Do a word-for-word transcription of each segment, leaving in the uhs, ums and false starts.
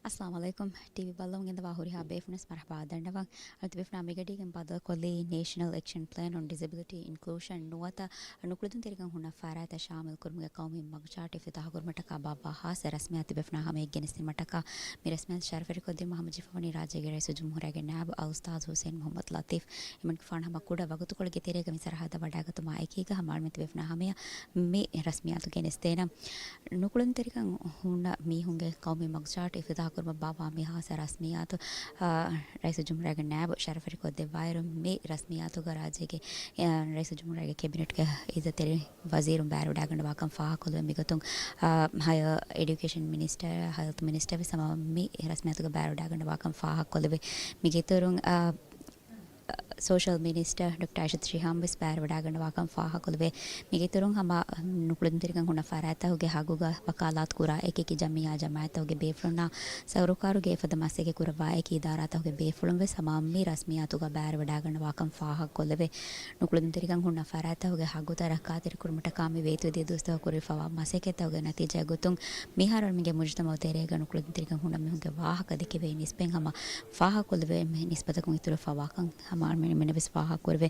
އައްސަލާމު ޢަލައިކުމް. ޓީވީ ބައްލަވަން ގެންދަވާ ހުރިހާ ބޭފުޅުންނަށް މަރުޙަބާ ދަންނަވަން. އަޅުގަނޑު ތިބޭފުޅުންނާ މިގަޑީގެން ބައްދަލުކޮށްލީ ނޭޝަނަލް އެކްޝަން ޕްލޭން އޮން ޑިސެބިލިޓީ އިންކްލޫޝަން ނުވަތަ ނުކުޅެދުންތެރިކަން ހުންނަ ފަރާތްތައް ޝާމިލް ކުރުމުގެ ޤައުމީ މަގުޗާޓް އިފްތިތާޙު ކުރުމަށްޓަކާ ބާއްވާ ޚާއްޞަ ރަސްމިއްޔާތު ތިބޭފުޅުންނާ ހަމައަށް ގެނެސްދިނުމަށްޓަކާ މި ރަސްމިއްޔާތު ޝަރަފުވެރިކޮށްދިނުމަށް ހަމަޖެހިފަވަނީ ރާއްޖޭގެ ރައީސުލްޖުމްހޫރިއްޔާގެ ނާއިބު އަލްއުސްތާޛު ޙުސައިން މުޙައްމަދު ލަތީފް. އެމަނިކުފާނު ހަމަ ކުޑަ ވަގުތުކޮޅެއްގެ ތެރޭގަ މި ސަރަހައްދަށް ވަޑައިގަތުމާ އެކީގަ ހަމަ އަޅުގަނޑު ތިބޭފުޅުންނާ ހަމައަށް މި ރަސްމިއްޔާތު ގެނެސްދޭނަން. ނުކުޅެދުންތެރިކަން ހުންނަ މީހުންގެ ޤައުމީ މަގުޗާޓް އިފްތިތާޙު ކުރުމަށް ބާއްވާ މި ޚާއްޞަ ރަސްމިއްޔާތު، އާ، ރައީސުލްޖުމްހޫރިއްޔާގެ ނާއިބު ޝަރަފުވެރިކޮށްދެއްވާއިރު، މި ރަސްމިއްޔާތުގަ ރާއްޖޭގެ، އާ، ރައީސުލްޖުމްހޫރިއްޔާގެ ކެބިނެޓްގެ އިއްޒަތްތެރި ވަޒީރުން ބައިވެރިވެވަޑައިގަންނަވާކަން ފާހަގަކޮށްލެވޭ. މިގޮތުން، އާ، ހަޔަރ އެޑިއުކޭޝަން މިނިސްޓަރ، ހެލްތް މިނިސްޓަރ ވެސް ހަމަ މި ރަސްމިއްޔާތުގަ ބައިވެރިވަޑައިގަންނަވާކަން ފާހަގަކޮށްލެވޭ. މިގެއިތުރުން، އާ، ސޯޝަލް މިނިސްޓަރ ޑޮކްޓަރ އައިޝަތު ޝިހާމް ވެސް ބައިވެރިވަޑައިގަންނަވާކަން ފާހަގަކޮށްލެވޭ. މިގެއިތުރުން ހަމަ ނުކުޅެދުންތެރިކަން ހުންނަ ފަރާތްތަކުގެ ހައްގުގަ ވަކާލާތު ކުރާ އެކިއެކި ޖަމިއްޔާ ޖަމާއަތްތަކުގެ ބޭފުޅުންނާ ސަރުކާރުގެ އެފަދަ މަސައްކަތް ކުރައްވާ އެކި އިދާރާތަކުގެ ބޭފުޅުން ވެސް ހަމަ މި ރަސްމިއްޔާތުގަ ބައިވެރިވަޑައިގަންނަވާކަން ފާހަގަކޮށްލެވޭ. ނުކުޅެދުންތެރިކަން ހުންނަ ފަރާތްތަކުގެ ހައްގުތައް ރައްކާތެރިކުރުމަށްޓަކާ މި ވޭތުވެދިޔަ ދުވަސްތަކު ކުރެވިފައިވާ މަސައްކަތްތަކުގެ ނަތީޖާގެ ގޮތުން މިހާރު އަޅުގަނޑުމެންގެ މުޖުތަމަޢު ތެރޭގަ ނުކުޅެދުންތެރިކަން ހުންނަ މީހުންގެ ވާހަކަ ދެކެވޭ ނިސްބަތް ހަމަ ފާހަގަކޮށްލެވޭ ނިސްބަތަކުން އިތުރުވެފައިވާކަން ހަމަ އަޅުގަނޑުމެންނަށް ވެސް ފާހަގަކުރެވޭ.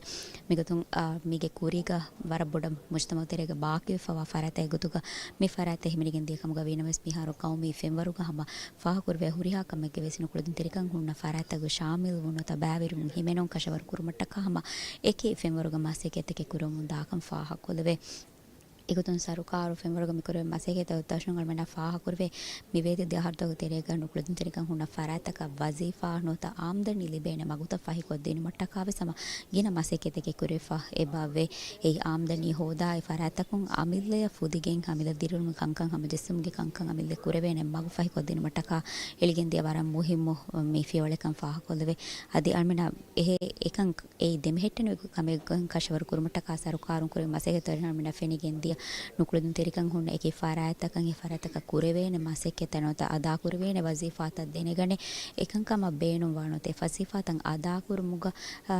މިގޮތުން، އާ، މީގެ ކުރީގަ ވަރަށް ބޮޑަށް މުޖުތަމަޢު ތެރޭގަ ބާކީވެފައިވާ ފަރާތްތަކެއް ގޮތުގަ މި ފަރާތްތައް ހިމެނިގެން ދިޔަ ކަމުގަ ވީނަމަވެސް މިހާރު ޤައުމީ ފެންވަރުގަ ހަމަ ފާހަގަކުރެވޭ ހުރިހާ ކަމެއްގަ ވެސް ނުކުޅެދުންތެރިކަން ހުންނަ ފަރާތްތަކުގެ ޝާމިލްވުން ނުވަތަ ބައިވެރިވުން ހިމެނުން ކަށަވަރު ކުރުމަށްޓަކާ ހަމަ އެކި ފެންވަރުގަ މަސައްކަތްތަކެއް ކުރެވެމުން ދާކަން ފާހަގަކޮށްލެވޭ. އެގޮތުން ސަރުކާރު ފެންވަރުގަ މިކުރެވޭ މަސައްކަތްތައް އޮތްތާށުން އަޅުގަނޑަށް ފާހަގަކުރެވޭ މި ވޭތުވެދިޔަ އަހަރުތަކުގެ ތެރޭގަ ނުކުޅެދުންތެރިކަން ހުންނަ ފަރާތްތަކަށް ވަޒީފާ ނުވަތަ އާމްދަނީ ލިބޭނެ މަގުތައް ފަހިކޮށްދިނުމަށްޓަކާ ވެސް ހަމަ ގިނަ މަސައްކަތްތަކެއް ކުރެވިފަ އެބައޮތް. އެއީ އާމްދަނީ ހޯދާ އެ ފަރާތްތަކުން އަމިއްލަޔަށް ފުދިގެން އަމިއްލަ ދިރިއުޅުމުގެ ކަންކަން ހަމަޖެއްސުމުގެ ކަންކަން އަމިއްލަ ކުރެވޭނެ މަގު ފަހިކޮށްދިނުމަށްޓަކާ އެޅިގެންދިޔަ ވަރަށް މުހިއްމު މި ފިޔަވަޅެއްކަން ފާހަގަކޮށްލެވޭ. އަދި އަޅުމެންނަށް އެހެ އެކަން އެއީ ދެމެހެއްޓެނި ކަމެއް ކަށަވަރު ކުރުމަށްޓަކާ ސަރުކާރުން ކުރެވި މަސައްކަތްތައް އަޅުމެންނަށް ފެނިގެންދިޔަ ނުކުޅެދުންތެރިކަން ހުންނަ އެކި ފަރާތްތަކަށް އެ ފަރާތްތަކަށް ކުރެވޭނެ މަސައްކަތްތައް ނުވަތަ އަދާކުރެވޭނެ ވަޒީފާތައް ދެނެގަނެ އެކަންކަމަށް ބޭނުންވާ ނުވަތަ އެ ވަޒީފާތައް އަދާކުރުމުގަ، އާ،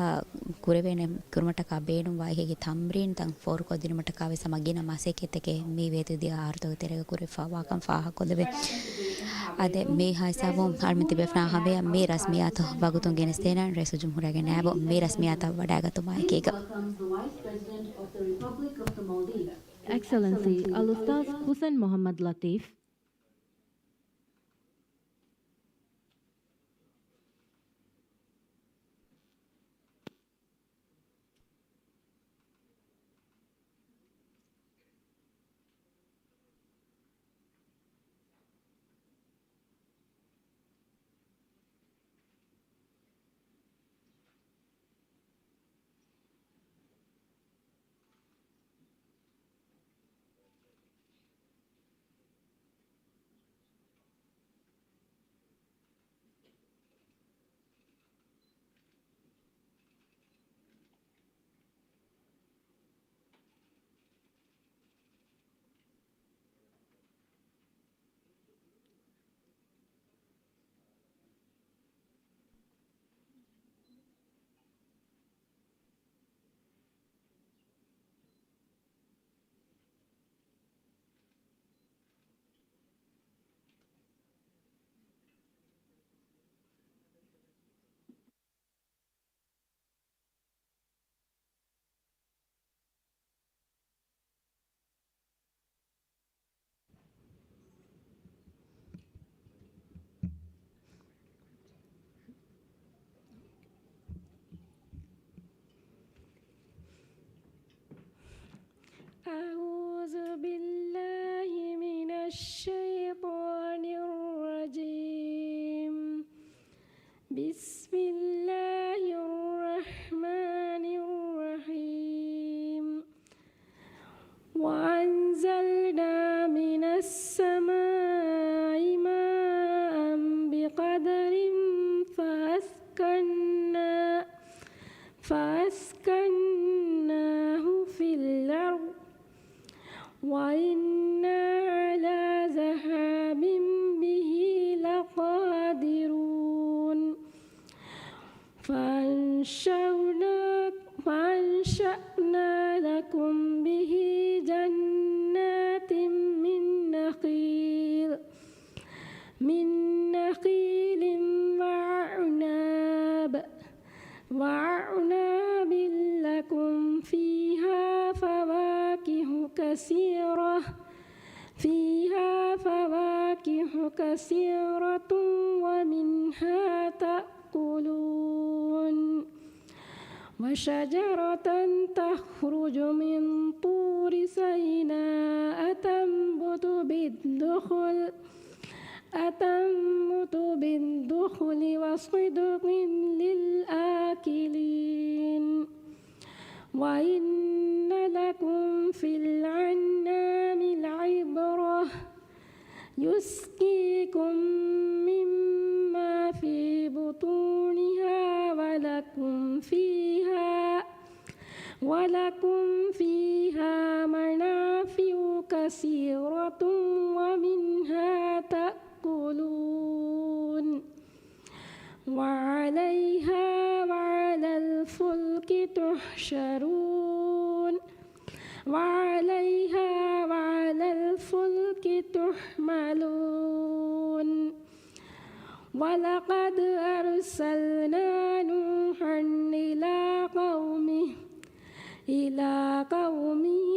ކުރެވޭނެ ކުރުމަށްޓަކާ ބޭނުންވާ އެކި ތަމްރީންތައް ފޯރުކޮށްދިނުމަށްޓަކާ ވެސް ހަމަ ގިނަ މަސައްކަތްތަކެއް މި ވޭތުވެދިޔަ އަހަރުތަކުގެ ތެރޭގަ ކުރެވިފައިވާކަން ފާހަގަކޮށްލެވޭ. އާދެ، މި ހިސާބުން އަޅުމެން ތިބޭފުޅުންނާ ހަމަޔަށް މި ރަސްމިއްޔާތު ވަގުތުން ގެނެސްދޭނަން. ރައީސުލްޖުމްހޫރިއްޔާގެ ނައިބު މި ރަސްމިއްޔާތަށް ވަޑައިގަތުމާ އެކީގަ. އެކްސެލެންސީ އަލްއުސްތާޛު ޙުސައިން މުޙައްމަދު ލަތީފް. أعوذ بالله من الشيطان الرجيم. بسم الله الرحمن الرحيم. وأنزلنا من السماء ماء بقدر فأسكنا، فأسكناه في الأرض. وإنا على ذهاب به لقادرون. فأنشأنا، فأنشأنا لكم به جنات من نخيل، من نخيل كثيرة، فيها فواكه كثيرة ومنها تأكلون، وشجرة تخرج من طور سيناء تنبت بالدخل، أتنبت بالدخل وصدق للآكلين. وإن لكم في الأنعام لعبرة، يسقيكم مما في بطونها ولكم فيها، ولكم فيها منافع كثيرة ومنها تأكلون. وعليها وعلى الفلك تحشرون. وعليها وعلى الفلك تحملون. ولقد أرسلنا نوحا إلى قومه، إلى قومه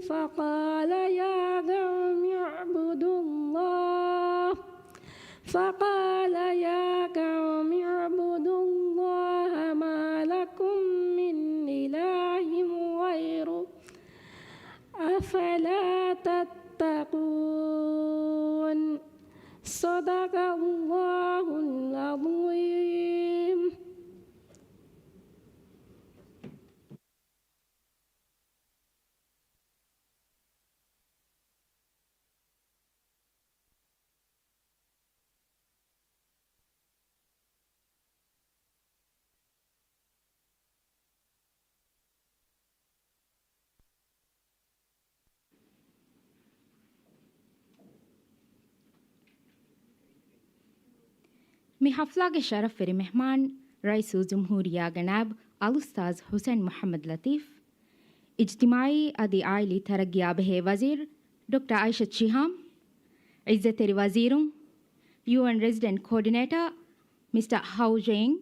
فقال يا قوم اعبدوا الله، فقال يا قوم اعبدوا الله ما لكم من إله غيره، أفلا تتقون. صدق الله العظيم. މި ޙަފްލާގެ ޝަރަފްވެރި މެހްމާން، ރައީސުލްޖުމްހޫރިއްޔާގެ ނައިބު އަލްއުސްތާޛް ޙުސެން މުޙައްމަދު ލަތީފް، އިޖްތިމާޢީ އަދި ޢާއިލީ ތަރައްގީއާ ބެހޭ ވަޒީރު ޑޮކްޓަރ ޢާއިޝަތު ޝިހާމް، ޢިއްޒަތްތެރި ވަޒީރުން، ޔޫއެން ރެޒިޑެންޓް ކޯޑިނޭޓަރ މިސްޓަ ހައު ޖެންގް،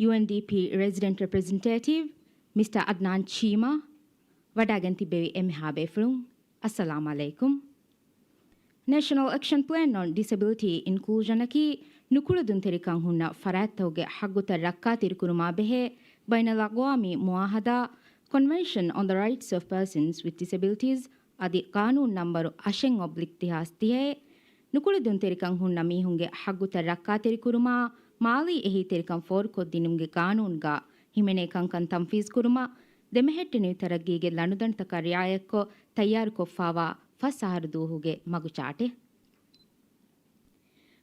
ޔޫއެންޑީޕީ ރެޒިޑެންޓް ރެޕްރެޒެންޓޭޓިވް މިސްޓަ އަދްނާން ޗީމާ، ވަޑައިގެން ތިއްބެވި އެންމެހާ ބޭފުޅުން، އައްސަލާމް ޢަލައިކުމް. ނޭޝަނަލް އެކްޝަން ޕްލޭން އޮން ޑިސެބިލިޓީ އިންކްލޫޝަނަކީ ނުކުޅެދުންތެރިކަން ހުންނަ ފަރާތްތަކުގެ ޙައްގުތައް ރައްކާތެރިކުރުމާ ބެހޭ ބައިނަލްއަގްވާމީ މުޢާހަދާ، Convention on the Rights of Persons with Disabilities، އަދި ޤާނޫނު ނަންބަރު އަށެއް އޮބްލިކް ދެހާސް ތިހައެއް، ނުކުޅެދުންތެރިކަން ހުންނަ މީހުންގެ ޙައްގުތައް ރައްކާތެރިކުރުމާ، މާލީ އެހީތެރިކަން ފޯރުކޮށްދިނުމުގެ ޤާނޫނުގަ ހިމެނޭ ކަންކަން ތަންފީޒުކުރުމަށް، ދެމެހެއްޓެނިވި ތަރައްގީގެ ލަނޑުދަނޑުތަކަށް ރިޢާޔަތްކޮށް، ތައްޔާރުކޮށްފާވާ ފަސް އަހަރު ދުވަހުގެ މަގުޗާޓެއް.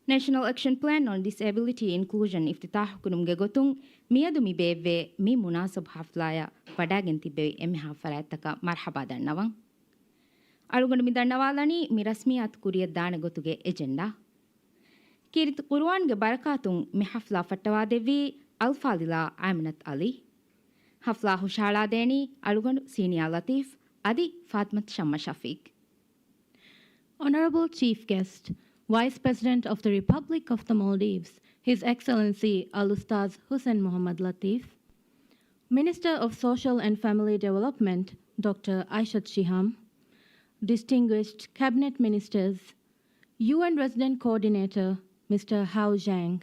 ނޭޝަނަލް އެކްޝަން ޕްލޭން އޮން ޑިސެބިލިޓީ އިންކްލޫޝަން އިފްތިތާޙުކުރުމުގެ ގޮތުން މިއަދު މި ބޭއްވޭ މި މުނާސަބު ޙަފްލާއަށް ވަޑައިގެން ތިއްބެވި އެންމެހާ ފަރާތްތަކަށް މަރްޙަބާ ދަންނަވަން. އަޅުގަނޑު މި ދަންނަވާލަނީ މި ރަސްމިއްޔާތު ކުރިއަށް ދާނެ ގޮތުގެ އެޖެންޑާ. ކީރިތި ޤުރުއާންގެ ބަރަކާތުން މި ޙަފްލާ ފައްޓަވާދެއްވީ އަލްފާޟިލާ އާމިނަތު ޢަލީ. ޙަފްލާ ހުށަހަޅާދޭނީ އަޅުގަނޑު ސީނިއާ ލަތީފް އަދި ފާތިމަތު ޝައްމަ ޝަފީޤް. Honorable Chief Guest, Vice President of the Republic of the Maldives, His Excellency Al-Ustaz Hussein Muhammad Latif, Minister of Social and Family Development, Doctor Aishat Shiham, distinguished Cabinet Ministers, U N Resident Coordinator, Mister Hao Zhang,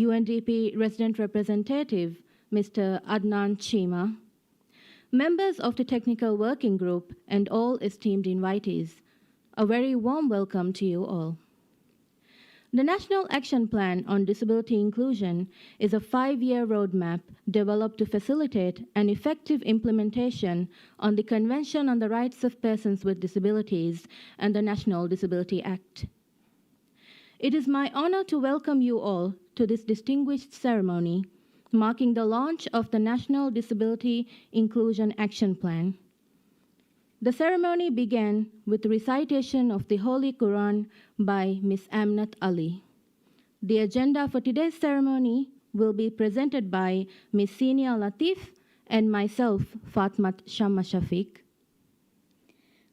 U N D P Resident Representative, Mister Adnan Chima, members of the Technical Working Group, and all esteemed invitees, a very warm welcome to you all. The National Action Plan on Disability Inclusion is a five-year roadmap developed to facilitate an effective implementation on the Convention on the Rights of Persons with Disabilities and the National Disability Act. It is my honor to welcome you all to this distinguished ceremony marking the launch of the National Disability Inclusion Action Plan. The ceremony began with recitation of the Holy Quran by Miss Aminat Ali. The agenda for today's ceremony will be presented by Miss Sinia Latif and myself, Fatmat Shamma Shafiq.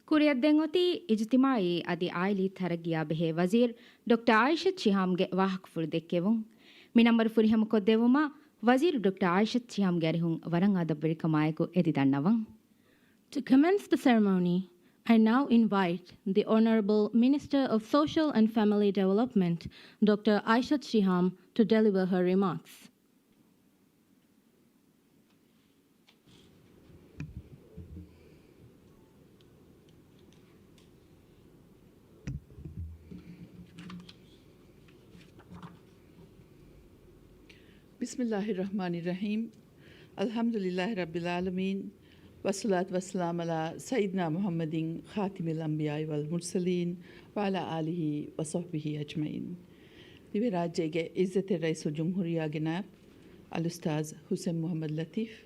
ކުރިއަށްދެން އޮތީ އިޖުތިމާޢީ އަދި ޢާއިލީ ތަރައްގީއާ ބެހޭ ވަޒީރު ޑޮކްޓަރ އާއިޝަތު ޝިހާމްގެ ވާހަކަފުޅު ދެއްކެވުން. މި ނަންބަރު ފުރިހަމަކޮށްދެއްވުމަށް ވަޒީރު ޑޮކްޓަރ އާއިޝަތު ޝިހާމްގެ އަރިހުން ވަރަށް އަދަބުވެރިކަމާއެކު އެދި ދަންނަވަން. To commence the ceremony, I now invite the Honorable Minister of Social and Family Development, Doctor Aishat Shiham, to deliver her remarks. بسم الله الرحمن الرحيم. الحمد لله رب العالمين. والصلاة والسلام على سيدنا محمد خاتم الأنبياء والمرسلين وعلى آله وصحبه أجمعين. ދިވެހިރާއްޖޭގެ ޢިއްޒަތްތެރި ރައީސުލްޖުމްހޫރިއްޔާގެ ނާއިބު އަލްއުސްތާޛް ޙުސެން މުޙައްމަދު ލަތީފް،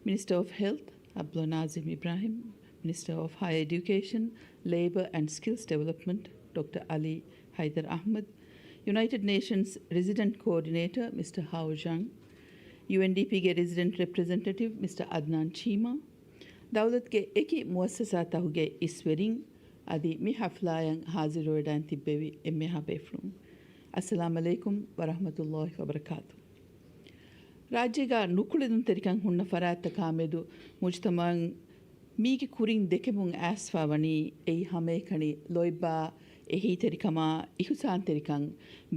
މިނިސްޓަރ އޮފް ހެލްތް ޢަބްދުﷲ ނާޒިމް އިބްރާހިމް، މިނިސްޓަރ އޮފް ހަޔަރ އެޑިއުކޭޝަން، ލޭބަ އެންޑް ސްކިލްސް ޑިވެލޮޕްމަންޓް ޑޮކްޓަރ އަލީ ހައިދަރު އަޙްމަދު، ޔުނައިޓެޑް ނޭޝަންސް ރެޒިޑެންޓް ކޯއޮޑިނޭޓަރ މިސްޓަރ ހާއޯ ޒަންގް، ޔޫއެންޑީޕީގެ ރެޒިޑެންޓް ރެޕްރެޒެންޓޭޓިވް މިސްޓަރ އަދްނާން ޗީމާ، ދައުލަތުގެ އެކި މުއައްސަސާތަކުގެ އިސްވެރިން، އަދި މި ޙަފްލާއަށް ޙާޟިރުވެވަޑައިން ތިއްބެވި އެންމެހާ ބޭފުޅުން، އައްސަލާމް ޢަލައިކުމް ވަރަޙްމަތުﷲ ވަބަރަކާތު. ރާއްޖޭގަ ނުކުޅެދުންތެރިކަން ހުންނަ ފަރާތްތަކާ މެދު މުޖުތަމަޢުން މީގެ ކުރިން ދެކެމުން އައިސްފަ ވަނީ އެއީ ހަމައެކަނި ލޯތްބާ އެހީތެރިކަމާ އިޙުސާންތެރިކަން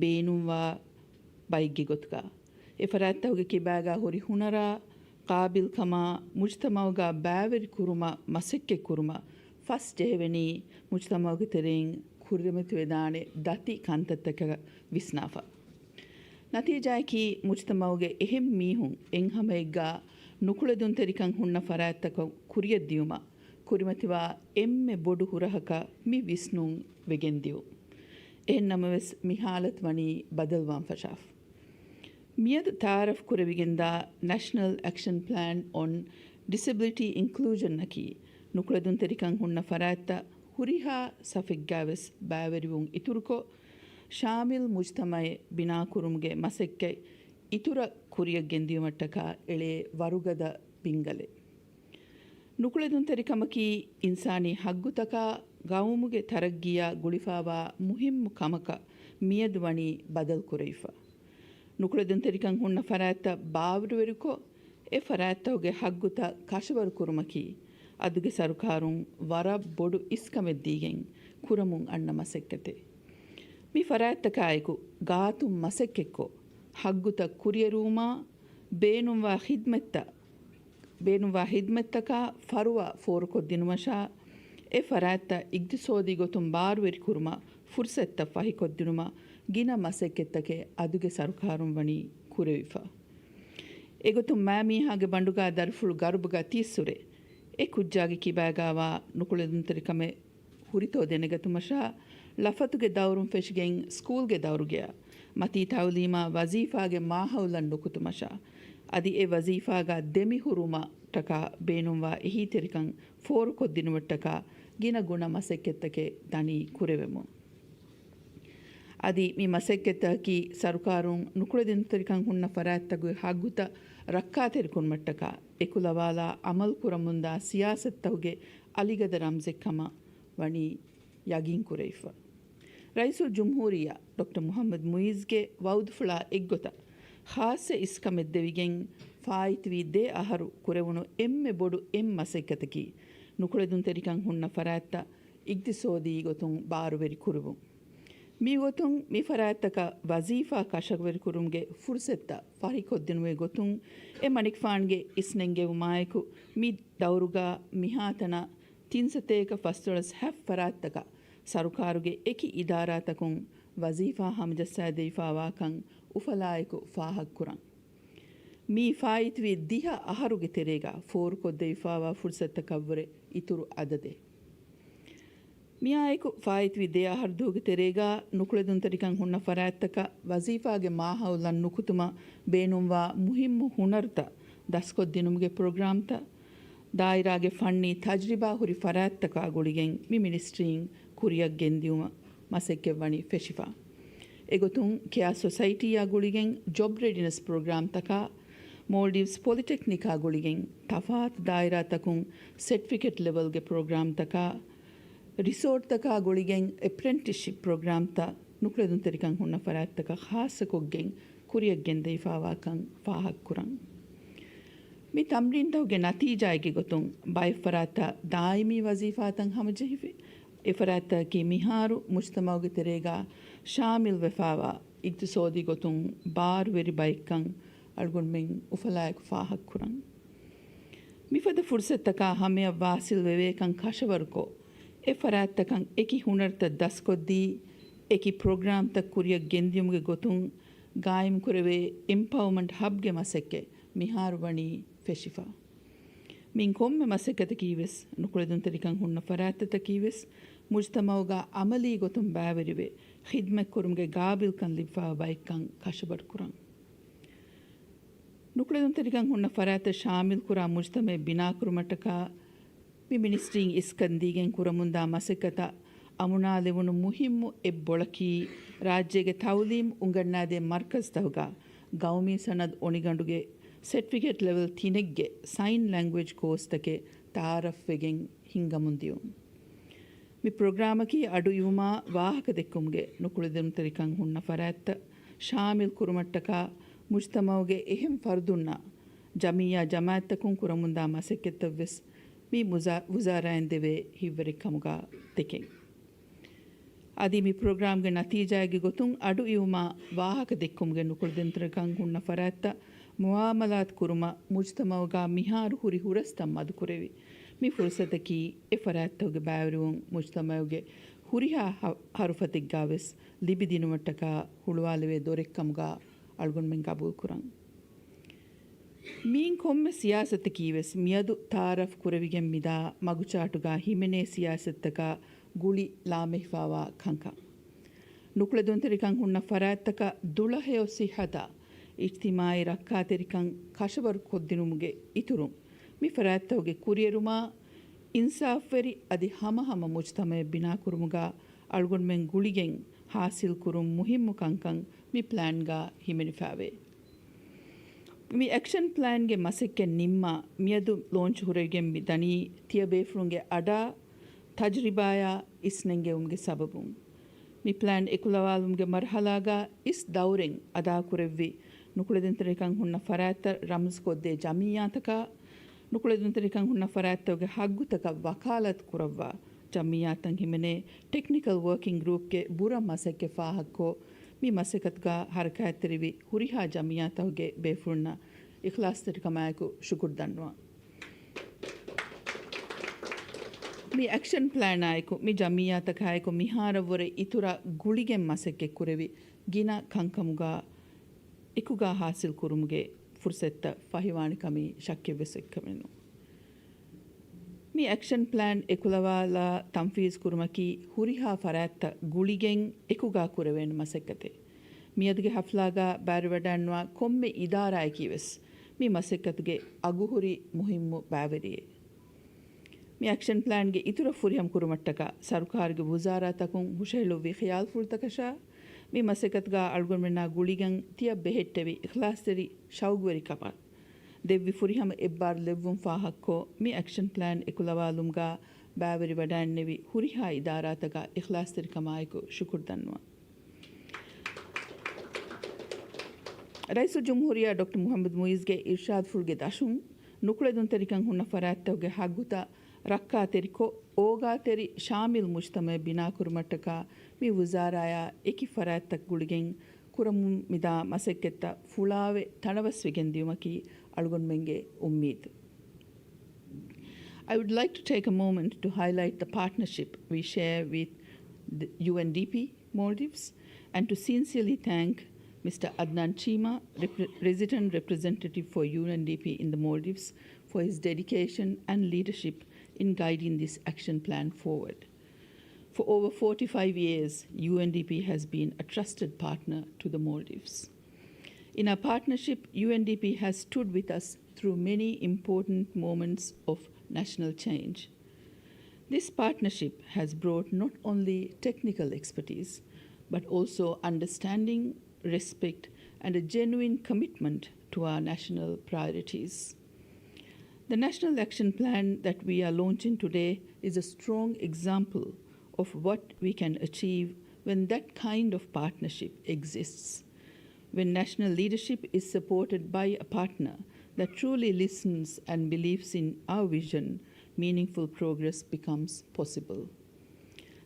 ބޭނުންވާ ބައެއްގެ ގޮތުގަ. އެ ފަރާތްތަކުގެ ކިބާގަ ހުރި ހުނަރާ، ޤާބިލްކަމާ، މުޖުތަމަޢުގަ ބައިވެރި ކުރުމަށް މަސައްކަތް ކުރުމަށް ފަސް ޖެހެވެނީ، މުޖުތަމަޢުގެ ތެރެއިން ކުރިމަތިވެދާނެ ދަތި ކަންތައްތަކަށް ވިސްނާފަ. ނަތީޖާއަކީ، މުޖުތަމަޢުގެ އެހެން މީހުން އެއް ހަމައެއްގަ ނުކުޅެދުންތެރިކަން ހުންނަ ފަރާތްތަކަށް ކުރިއަށް ދިޔުމަށް ކުރިމަތިވާ އެންމެ ބޮޑު ހުރަހަކަށް މި ވިސްނުން ވެގެން ދިޔުން. އެހެން ނަމަވެސް، މި ހާލަތު ވަނީ ބަދަލުވާން ފަށާފަ. މިއަދު ތައާރަފް ކުރެވިގެންދާ ނޭޝަނަލް އެކްޝަން ޕްލޭން އޮން ޑިސެބިލިޓީ އިންކްލޫޝަން އަކީ، ނުކުޅެދުންތެރިކަން ހުންނަ ފަރާތްތައް ހުރިހާ ސަފެއްގަވެސް ބައިވެރިވުން އިތުރުކޮށް، ޝާމިލް މުޖުތަމަޢެއް ބިނާކުރުމުގެ މަސައްކަތް އިތުރަށް ކުރިއަށް ގެންދިޔުމަށްޓަކާ އެޅޭ ވަރުގަދަ ބިންގަލެއް. ނުކުޅެދުންތެރިކަމަކީ އިންސާނީ ޙައްގުތަކާ ގައުމުގެ ތަރައްގީއާ ގުޅިފާވާ މުހިއްމު ކަމަކަށް މިއަދު ވަނީ ބަދަލުކުރެވިފަ. ނުކުޅެދުންތެރިކަން ހުންނަ ފަރާތްތައް ބާވަރުވެރިކޮށް، އެ ފަރާތްތަކުގެ ޙައްގުތައް ކަށަވަރު ކުރުމަކީ، އަދުގެ ސަރުކާރުން ވަރަށް ބޮޑު އިސްކަމެއް ދީގެން ކުރަމުން އަންނަ މަސައްކަތެއް. މި ފަރާތްތަކާއެކު ގާތުން މަސައްކަތްކޮށް، ޙައްގުތައް ކުރިއެރުވުމާ، ބޭނުންވާ ޚިދްމަތްތައް، ބޭނުންވާ ޚިދްމަތްތަކާ ފަރުވާ ފޯރުކޮށްދިނުމަށާ، އެ ފަރާތްތައް އިގްތިސޯދީ ގޮތުން ބާރުވެރިކުރުމަށް ފުރުސަތުތައް ފަހިކޮށްދިނުމަށް ގިނަ މަސައްކަތްތަކެއް އަދުގެ ސަރުކާރުން ވަނީ ކުރެވިފަ. އެގޮތުން މާމީހާގެ ބަނޑުގާ ދަރިފުޅު ގަރުބުގަ ތިއްސުރެ، އެ ކުއްޖާގެ ކިބާގާވާ ނުކުޅެދުންތެރިކަމެއް ހުރިތޯ ދެނެގަތުމަށާ، ޅަފަތުގެ ދައުރުން ފެށިގެން ސްކޫލްގެ ދައުރުގެއާ، މަތީ ތައުލީމާ ވަޒީފާގެ މާހައުލަށް ނުކުތުމަށާ، އަދި އެ ވަޒީފާގަ ދެމިހުރުމަށްޓަކާ ބޭނުންވާ އެހީތެރިކަން ފޯރުކޮށްދިނުމަށްޓަކާ ގިނަ ގުނަ މަސައްކަތްތަކެއް ދަނީ ކުރެވެމުން. އަދި މި މަސައްކަތްތަކަކީ ސަރުކާރުން ނުކުޅެދުންތެރިކަން ހުންނަ ފަރާތްތަކުގެ ހައްގުތައް ރައްކާތެރިކުރުމަށްޓަކާ އެކުލަވާލާ އަމަލުކުރަމުންދާ ސިޔާސަތުތަކުގެ އަލިގަދަ ރަމްޒެއްކަމަށް ވަނީ ޔަގީންކުރެވިފަ. ރައީސުލްޖުމްހޫރިއްޔާ ޑޮކްޓަރ މުޙައްމަދު މުޢިއްޒުގެ ވަޢުދުފުޅާ އެއްގޮތަށް ޚާއްޞަ އިސްކަމެއް ދެވިގެން ފާއިތުވި ދެ އަހަރު ކުރެވުނު އެންމެ ބޮޑު އެއް މަސައްކަތަކީ، ނުކުޅެދުންތެރިކަން ހުންނަ ފަރާތްތައް އިގްތިސޯދީ ގޮތުން ބާރުވެރި ކުރުވުން. މިގޮތުން މި ފަރާތްތަކަށް ވަޒީފާ ކަށަވަރުކުރުމުގެ ފުރުސަތުތައް ފަހިކޮށްދިނުމުގެ ގޮތުން އެ މަނިކުފާނުގެ އިސްނެންގެވުމާއެކު، މި ދައުރުގަ މިހާތަނަށް ތިން ސަތޭކަ ފަސްދޮޅަސް ހަ ފަރާތްތަކަށް ސަރުކާރުގެ އެކި އިދާރާތަކުން ވަޒީފާ ހަމަޖައްސާދެވިފާވާކަން އުފަލާއެކު ފާހަގަކުރަން. މި ފާއިތުވި ދިހަ އަހަރުގެ ތެރޭގަ ފޯރުކޮށްދެވިފާވާ ފުރުސަތުތަކަށްވުރެ އިތުރު އަދަދެއް. މިއާއެކު ފާއިތުވި ދެ އަހަރު ދުވަހުގެ ތެރޭގަ ނުކުޅެދުންތެރިކަން ހުންނަ ފަރާތްތަކަށް ވަޒީފާގެ މާހައުލަށް ނުކުތުމަށް ބޭނުންވާ މުހިއްމު ހުނަރުތައް ދަސްކޮށްދިނުމުގެ ޕްރޮގްރާމްތައް، ދާއިރާގެ ފަންނީ ތަޖްރިބާ ހުރި ފަރާތްތަކާ ގުޅިގެން މި މިނިސްޓްރީން ކުރިއަށް ގެންދިއުމަށް މަސައްކަތް ވަނީ ފެށިފަ. އެގޮތުން ކެއާ ސޮސައިޓީއާ ގުޅިގެން ޖޮބް ރެޑިނެސް ޕްރޮގްރާމްތަކާ، މޯލްޑިވްސް ޕޮލިޓެކްނިކާ ގުޅިގެން ތަފާތު ދާއިރާތަކުން ސެޓްފިކެޓް ލެވެލްގެ ޕްރޮގްރާމްތަކާ، ރިސޯޓްތަކާ ގުޅިގެން އެޕްރެންޓިސްޝިޕް ޕްރޮގްރާމްތައް ނުކުޅެދުންތެރިކަން ހުންނަ ފަރާތްތަކަށް ޚާއްޞަކޮށްގެން ކުރިއަށް ގެންދެވިފާވާކަން ފާހަގަކުރަން. މި ތަމްރީންތަކުގެ ނަތީޖާއެއްގެ ގޮތުން ބައެއް ފަރާތްތައް ދާއިމީ ވަޒީފާތައް ހަމަޖެހިފި. އެ ފަރާތްތަކަކީ މިހާރު މުޖްތަމަޢުގެ ތެރޭގަ ޝާމިލްވެފާވާ އިގްތިސޯދީ ގޮތުން ބާރުވެރި ބައެއްކަން އަޅުގަނޑުމެން އުފަލާއެކު ފާހަގަކުރަން. މިފަދަ ފުރުސަތުތަކާ ހަމަޔަށް ވާސިލް ވެވޭކަން ކަށަވަރުކޮށް، އެ ފަރާތްތަކަށް އެކި ހުނަރުތައް ދަސްކޮށްދީ، އެކި ޕްރޮގްރާމްތައް ކުރިއަށް ގެންދިޔުމުގެ ގޮތުން ގާއިމްކުރެވޭ އެމްޕަވަރމަންޓް ހަބްގެ މަސައްކަތް މިހާރު ވަނީ ފެށިފަ. މިއިން ކޮންމެ މަސައްކަތަކީވެސް، ނުކުޅެދުންތެރިކަން ހުންނަ ފަރާތްތަކީވެސް، މުޖްތަމަޢުގަ ޢަމަލީ ގޮތުން ބައިވެރިވެ، ޚިދްމަތްކުރުމުގެ ގާބިލްކަން ލިބިފައިވާ ބައެއްކަން ކަށަވަރުކުރަން. ނުކުޅެދުންތެރިކަން ހުންނަ ފަރާތްތައް ޝާމިލްކުރާ މުޖްތަމަޢެއް ބިނާކުރުމަށްޓަކާ، މި މިނިސްޓްރީން އިސްކަން ދީގެން ކުރަމުންދާ މަސައްކަތަށް އަމުނާލެވުނު މުހިއްމު އެއް ބޮޅަކީ، ރާއްޖޭގެ ތަޢުލީމް އުނގަންނާދޭ މަރްކަޒްތަކުގަ ގައުމީ ސަނަދު އޮނިގަނޑުގެ ސެޓްފިކެޓް ލެވެލް ތިނެއްގެ ސައިން ލެންގުއޭޖް ކޯސްތަކެއް ތަޢާރަފްވެގެން ހިންގަމުން ދިޔުން. މި ޕްރޮގްރާމަކީ އަޑު އިވުމާ ވާހަކަ ދެއްކުމުގެ ނުކުޅެދުންތެރިކަން ހުންނަ ފަރާތްތައް ޝާމިލް ކުރުމަށްޓަކާ މުޖްތަމަޢުގެ އެހެން ފަރުދުންނާ ޖަމިއްޔާ ޖަމާޢަތްތަކުން ކުރަމުންދާ މަސައްކަތްތައްވެސް މި މުޒާ-، ވުޒާރާއިން ދެވޭ ހިތްވަރެއްކަމުގަ ދެކެން. އަދި މި ޕްރޮގްރާމްގެ ނަތީޖާއެއްގެ ގޮތުން އަޑު އިވުމާ ވާހަކަ ދެއްކުމުގެ ނުކުޅެދުންތެރިކަން ހުންނަ ފަރާތްތައް މުޢާމަލާތު ކުރުމަށް މުޖްތަމަޢުގަ މިހާރު ހުރި ހުރަސްތައް މަދުކުރެވި. މި ފުރުސަތަކީ އެ ފަރާތްތަކުގެ ބައިވެރިވުން މުޖްތަމަޢުގެ ހުރިހާ ހަ-، ހަރުފަތެއްގަވެސް ލިބިދިނުމަށްޓަކާ ހުޅުވާލެވޭ ދޮރެއްކަމުގަ އަޅުގަނޑުމެން ގަބޫލުކުރަން. މިއިން ކޮންމެ ސިޔާސަތަކީވެސް މިއަދު ތަޢާރަފް ކުރެވިގެން މިދާ މަގުޗާޓުގަ ހިމެނޭ ސިޔާސަތުތަކާ ގުޅި ލާމެހިފާވާ ކަންކަން. ނުކުޅެދުންތެރިކަން ހުންނަ ފަރާތްތަކަށް ދުޅަހެޔޮ ސިއްހަތާ އިޖްތިމާޢީ ރައްކާތެރިކަން ކަށަވަރު ކޮށްދިނުމުގެ އިތުރުން، މި ފަރާތްތަކުގެ ކުރިއެރުމާ އިންސާފްވެރި އަދި ހަމަހަމަ މުޖްތަމަޢެއް ބިނާކުރުމުގަ އަޅުގަނޑުމެން ގުޅިގެން ހާސިލްކުރުން މުހިއްމު ކަންކަން މި ޕްލޭންގަ ހިމެނިފައިވޭ. މި އެކްޝަން ޕްލޭންގެ މަސައްކަތް ނިންމާ މިއަދު ލޯންޗް ހުރެވިގެން މި ދަނީ ތިޔަބޭފުޅުންގެ އަޑާ ތަޖްރިބާޔާ އިސްނެންގެވުމުގެ ސަބަބުން. މި ޕްލޭން އެކުލަވާލުމުގެ މަރުހަލާގަ އިސް ދައުރެއް އަދާކުރެއްވި ނުކުޅެދުންތެރިކަން ހުންނަ ފަރާތްތައް ރަމްޒުކޮށްދޭ ޖަމިއްޔާތަކާ، ނުކުޅެދުންތެރިކަން ހުންނަ ފަރާތްތަކުގެ ހައްގުތަކަށް ވަކާލާތު ކުރައްވާ ޖަމިއްޔާތަށް ހިމެނޭ ޓެކްނިކަލް ވަރކިން ގްރޫޕްގެ ބުރަ މަސައްކަތް ފާހަގަކޮށް، މި މަސައްކަތުގަ ހަރަކާތްތެރިވި ހުރިހާ ޖަމިއްޔާތަކުގެ ބޭފުޅުންނަށް އިޚްލާޞްތެރިކަމާއެކު ޝުކުރު ދަންނަވަން. މި އެކްޝަން ޕްލޭނާއެކު، މި ޖަމިއްޔާތަކާއެކު މިހާރަށްވުރެ އިތުރަށް ގުޅިގެން މަސައްކަތް ކުރެވި ގިނަ ކަންކަމުގަ އެކުގަ ހާސިލް ކުރުމުގެ ފުރުސަތުތައް ފަހިވާނެ ކަމީ ޝައްކެއްވެސް އެއްކަމެއް ނޫން. މި އެކްޝަން ޕްލޭން އެކުލަވާލާ ތަންފީޒް ކުރުމަކީ ހުރިހާ ފަރާތްތައް ގުޅިގެން އެކުގަ ކުރެވޭނެ މަސައްކަތެއް. މިއަދުގެ ހަފްލާގަ ބައިވެރިވަޑައިންވާ ކޮންމެ އިދާރާއަކީވެސް މި މަސައްކަތުގެ އަގުހުރި މުހިއްމު ބައިވެރިއެއް. މި އެކްޝަން ޕްލޭންގެ އިތުރަށް ފުރިހަމަ ކުރުމަށްޓަކާ ސަރުކާރުގެ ވުޒާރާތަކުން ހުށަހެޅުއްވި ޚިޔާލުފުޅުތަކަށާ، މި މަސައްކަތުގަ އަޅުގަނޑުމެންނާ ގުޅިގެން ތިޔަ ބެހެއްޓެވި އިޚްލާޞްތެރި ޝައުގުވެރިކަމާ ދެއްވި ފުރިހަމަ އެއްބާރު ލެއްވުން ފާހަގަކޮށް، މި އެކްޝަން ޕްލޭން އެކުލަވާލުމުގަ ބައިވެރިވަޑައިންނެވި ހުރިހާ އިދާރާތަކަށް އިޚްލާޞްތެރިކަމާއެކު ޝުކުރު ދަންނަވަން. ރައީސުލްޖުމްހޫރިއްޔާ ޑޮކްޓަރ މުޙައްމަދު މުޢިއްޒުގެ އިރްޝާދުފުޅުގެ ދަށުން، ނުކުޅެދުންތެރިކަން ހުންނަ ފަރާތްތަކުގެ ހައްގުތައް ރައްކާތެރިކޮށް، އޯގާތެރި ޝާމިލް މުޖްތަމަޢެއް ބިނާކުރުމަށްޓަކާ މި ވުޒާރާޔާ އެކި ފަރާތްތައް ގުޅިގެން ކުރަމުން މިދާ މަސައްކަތްތައް ފުޅާވެ ތަނަވަސްވެގެން ދިޔުމަކީ އަޅުގަނޑުމެންގެ އުއްމީދު. I would like to take a moment to highlight the partnership we share with the U N D P Maldives and to sincerely thank Mister Adnan Cheema, repre-, Resident Representative for U N D P in the Maldives, for his dedication and leadership in guiding this action plan forward. For over forty-five years, U N D P has been a trusted partner to the Maldives. In our partnership, U N D P has stood with us through many important moments of national change. This partnership has brought not only technical expertise, but also understanding, respect, and a genuine commitment to our national priorities. The National Action Plan that we are launching today is a strong example of what we can achieve when that kind of partnership exists. When national leadership is supported by a partner that truly listens and believes in our vision, meaningful progress becomes possible.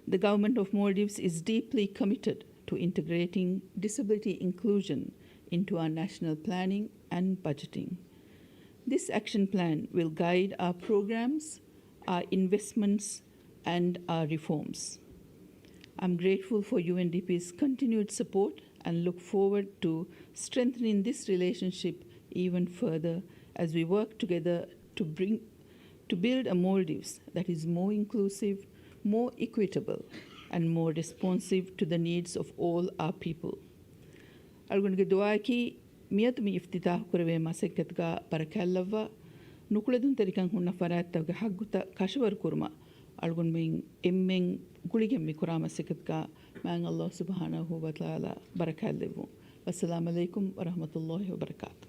The Government of Maldives is deeply committed to integrating disability inclusion into our national planning and budgeting. This action plan will guide our programs, our investments, and our reforms. I'm grateful for U N D P's continued support and look forward to strengthening this relationship even further as we work together to bring, to build a Maldives that is more inclusive, more equitable, and more responsive to the needs of all our people. އަޅުގަނޑުގެ ދުޢާއަކީ މިއަދު މި އިފްތިތާޙު ކުރެވޭ މަސައްކަތުގަ ބަރަކާތްލައްވާ، ނުކުޅެދުންތެރިކަން ހުންނަ ފަރާތްތަކުގެ ޙައްޤުތައް ކަށަވަރު ކުރުމަށް އަޅުގަނޑުމެން އެންމެން ގުޅިގެން މި ކުރާ މަސައްކަތުގަ މާތް ﷲ ސުބްޙާނަހޫ ވަތަޢާލާ ބަރަކާތްލެއްވުން. ވައްސަލާމް ޢަލައިކުމް ވަރަޙްމަތުﷲ ވަބަރަކާތު.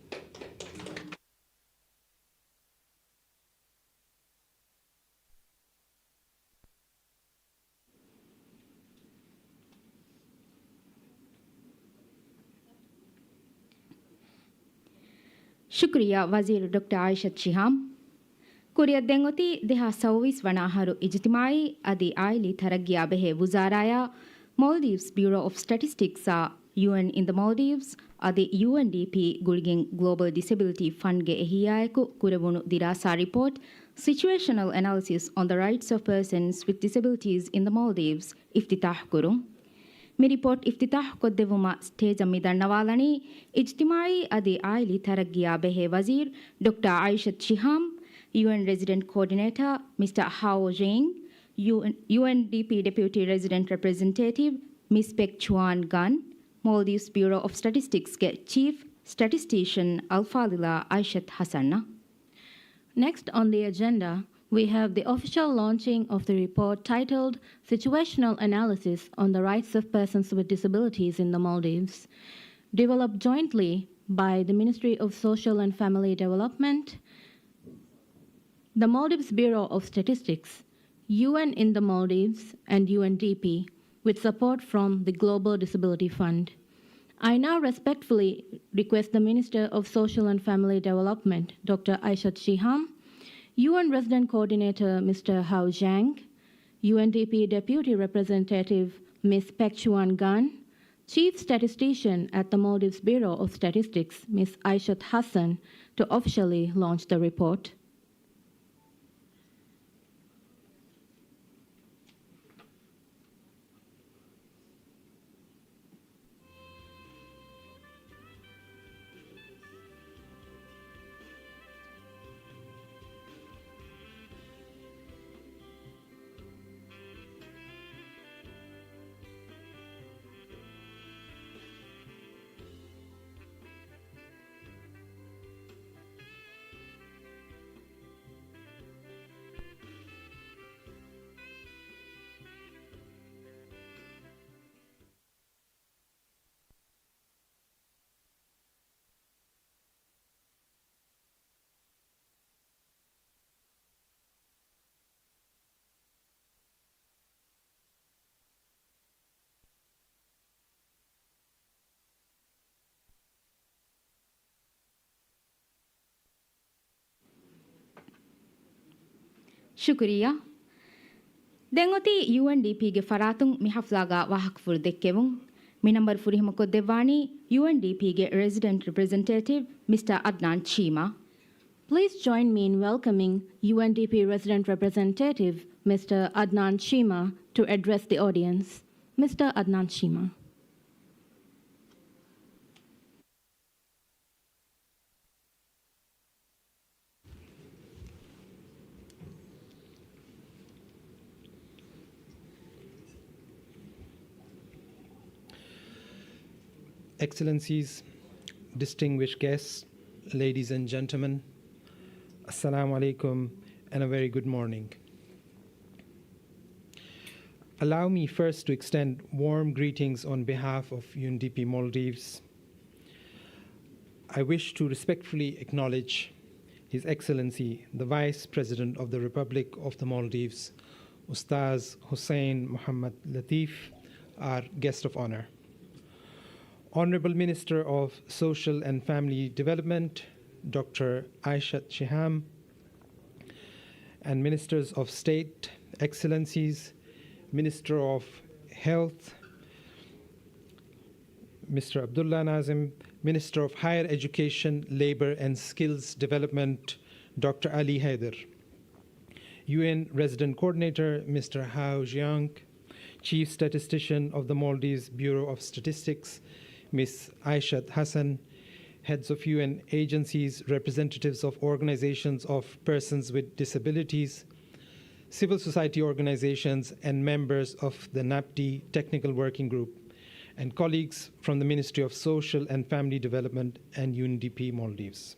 ޝުކުރިއްޔާ ވަޒީރު ޑޮކްޓަރ އާއިޝަތު ޝިހާމް. ކުރިއަށް ދެން އޮތީ ދެހާސް ސައުވީސް ވަނަ އަހަރު އިޖުތިމާޢީ އަދި އާއިލީ ތަރައްގީއާ ބެހޭ ވުޒާރާޔާ، މޯލްޑިވްސް ބިއުރޯ އޮފް ސްޓެޓިސްޓިކްސްއާ، ޔޫއެން އިން ދަ މޯލްޑިވްސް އަދި ޔޫއެންޑީޕީ ގުޅިގެން ގްލޯބަލް ޑިސެބިލިޓީ ފަންޑްގެ އެހީއާއެކު ކުރެވުނު ދިރާސާ ރިޕޯޓް، Situational Analysis on the Rights of Persons with Disabilities in the Maldives އިފްތިތާޙު ކުރުން. މި ރިޕޯޓް އިފްތިތާޙު ކޮށްދެއްވުމަށް ސްޓޭޖަށް މި ދަންނަވާލަނީ، އިޖްތިމާޢީ އަދި އާއިލީ ތަރައްގީއާ ބެހޭ ވަޒީރު ޑޮކްޓަރ އާއިޝަތު ޝިހާމް، ޔޫއެން ރެޒިޑެންޓް ކޯޑިނޭޓަރ މިސްޓަރ ހާއޯ ޖޭން، ޔޫއެން، ޔޫއެންޑީޕީ ޑެޕިއުޓީ ރެޒިޑެންޓް ރެޕްރެޒެންޓޭޓިވް މިސް ޕެކް ޗުއާން ގަން، މޯލްޑިވްސް ބިއުރޯ އޮފް ސްޓެޓިސްޓިކްސްގެ ޗީފް ސްޓެޓިސްޓީޝަން އަލްފާޟިލާ އައިޝަތު ޙަސަންއަށް. Next on the agenda, we have the official launching of the report titled Situational Analysis on the Rights of Persons with Disabilities in the Maldives, developed jointly by the Ministry of Social and Family Development, the Maldives Bureau of Statistics, U N in the Maldives, and U N D P, with support from the Global Disability Fund. I now respectfully request the Minister of Social and Family Development, Doctor Aishat Shiham, U N Resident Coordinator, Mister Hao Zhang, U N D P Deputy Representative, Miss Pek Chuan Gan, Chief Statistician at the Maldives Bureau of Statistics, Miss Aishat Hassan, to officially launch the report. ޝުކުރިއްޔާ. ދެން އޮތީ ޔޫއެންޑީޕީގެ ފަރާތުން މި ޙަފްލާގަ ވާހަކަފުޅު ދެއްކެވުން. މި ނަންބަރު ފުރިހަމަ ކޮށްދެއްވާނީ ޔޫއެންޑީޕީގެ ރެޒިޑެންޓް ރެޕްރެޒެންޓޭޓިވް މިސްޓަރ އަދްނާން ޝީމާ. Please join me in welcoming U N D P Resident Representative Mister Adnan Shima to address the audience. Mister Adnan Shima. Excellencies, distinguished guests, ladies and gentlemen, Assalamu alaikum and a very good morning. Allow me first to extend warm greetings on behalf of U N D P Maldives. I wish to respectfully acknowledge His Excellency, the Vice President of the Republic of the Maldives, Ustaz Hussein Muhammad Latif, our guest of honor. Honorable Minister of Social and Family Development, Doctor Aishat Shiham, and Ministers of State, Excellencies, Minister of Health, Mister Abdullah Nazim, Minister of Higher Education, Labor and Skills Development, Doctor Ali Haider, U N Resident Coordinator, Mister Hao Jiang, Chief Statistician of the Maldives Bureau of Statistics, Miss Aishat Hassan, heads of U N agencies, representatives of organizations of persons with disabilities, civil society organizations, and members of the NAPTI Technical Working Group, and colleagues from the Ministry of Social and Family Development and U N D P Maldives.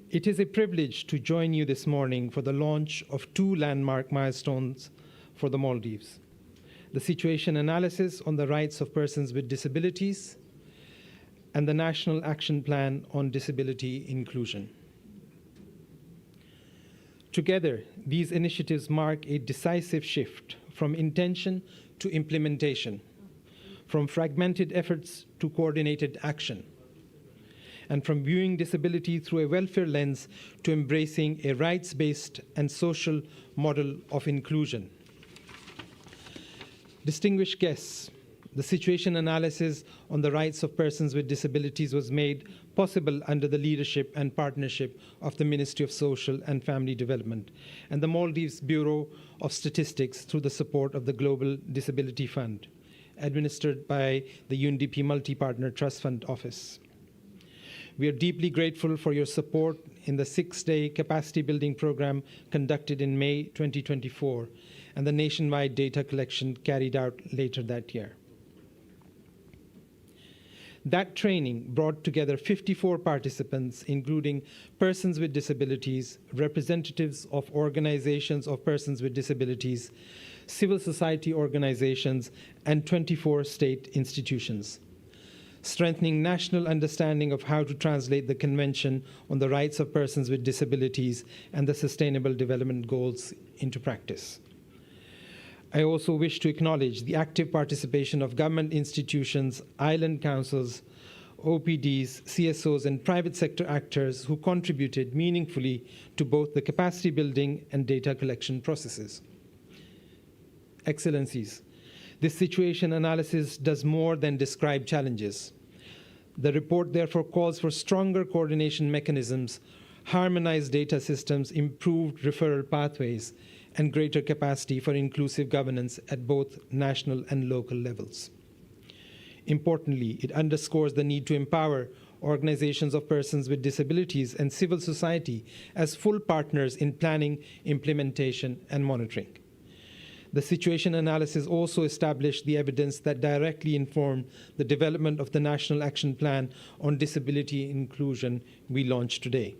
It is a privilege to join you this morning for the launch of two landmark milestones for the Maldives: the situation analysis on the rights of persons with disabilities and the National Action Plan on Disability Inclusion. Together, these initiatives mark a decisive shift from intention to implementation, from fragmented efforts to coordinated action, and from viewing disability through a welfare lens to embracing a rights-based and social model of inclusion. Distinguished guests, the situation analysis on the rights of persons with disabilities was made possible under the leadership and partnership of the Ministry of Social and Family Development and the Maldives Bureau of Statistics through the support of the Global Disability Fund, administered by the U N D P Multi-Partner Trust Fund Office. We are deeply grateful for your support in the six-day capacity building program conducted in May twenty twenty-four and the nationwide data collection carried out later that year. That training brought together fifty-four participants, including persons with disabilities, representatives of organizations of persons with disabilities, civil society organizations, and twenty-four state institutions, strengthening national understanding of how to translate the Convention on the Rights of Persons with Disabilities and the Sustainable Development Goals into practice. I also wish to acknowledge the active participation of government institutions, island councils, O P Ds, C S Os, and private sector actors who contributed meaningfully to both the capacity building and data collection processes. Excellencies, this situation analysis does more than describe challenges. The report therefore calls for stronger coordination mechanisms, harmonized data systems, improved referral pathways, and greater capacity for inclusive governance at both national and local levels. Importantly, it underscores the need to empower organizations of persons with disabilities and civil society as full partners in planning, implementation, and monitoring. The situation analysis also established the evidence that directly informed the development of the National Action Plan on Disability Inclusion we launched today.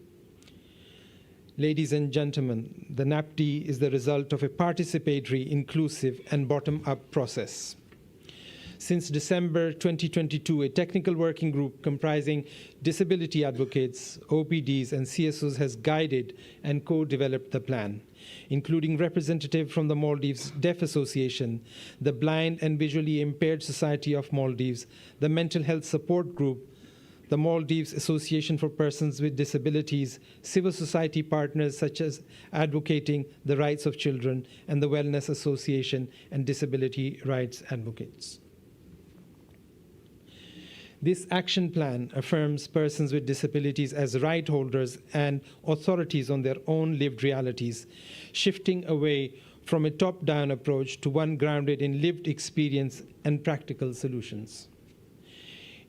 Ladies and gentlemen, the NAPTI is the result of a participatory, inclusive, and bottom-up process. Since December twenty twenty-two, a technical working group comprising disability advocates, O P Ds, and C S Os has guided and co-developed the plan, including representatives from the Maldives Deaf Association, the Blind and Visually Impaired Society of Maldives, the Mental Health Support Group, the Maldives Association for Persons with Disabilities, civil society partners such as Advocating the Rights of Children, and the Wellness Association and disability rights advocates. This action plan affirms persons with disabilities as right holders and authorities on their own lived realities, shifting away from a top-down approach to one grounded in lived experience and practical solutions.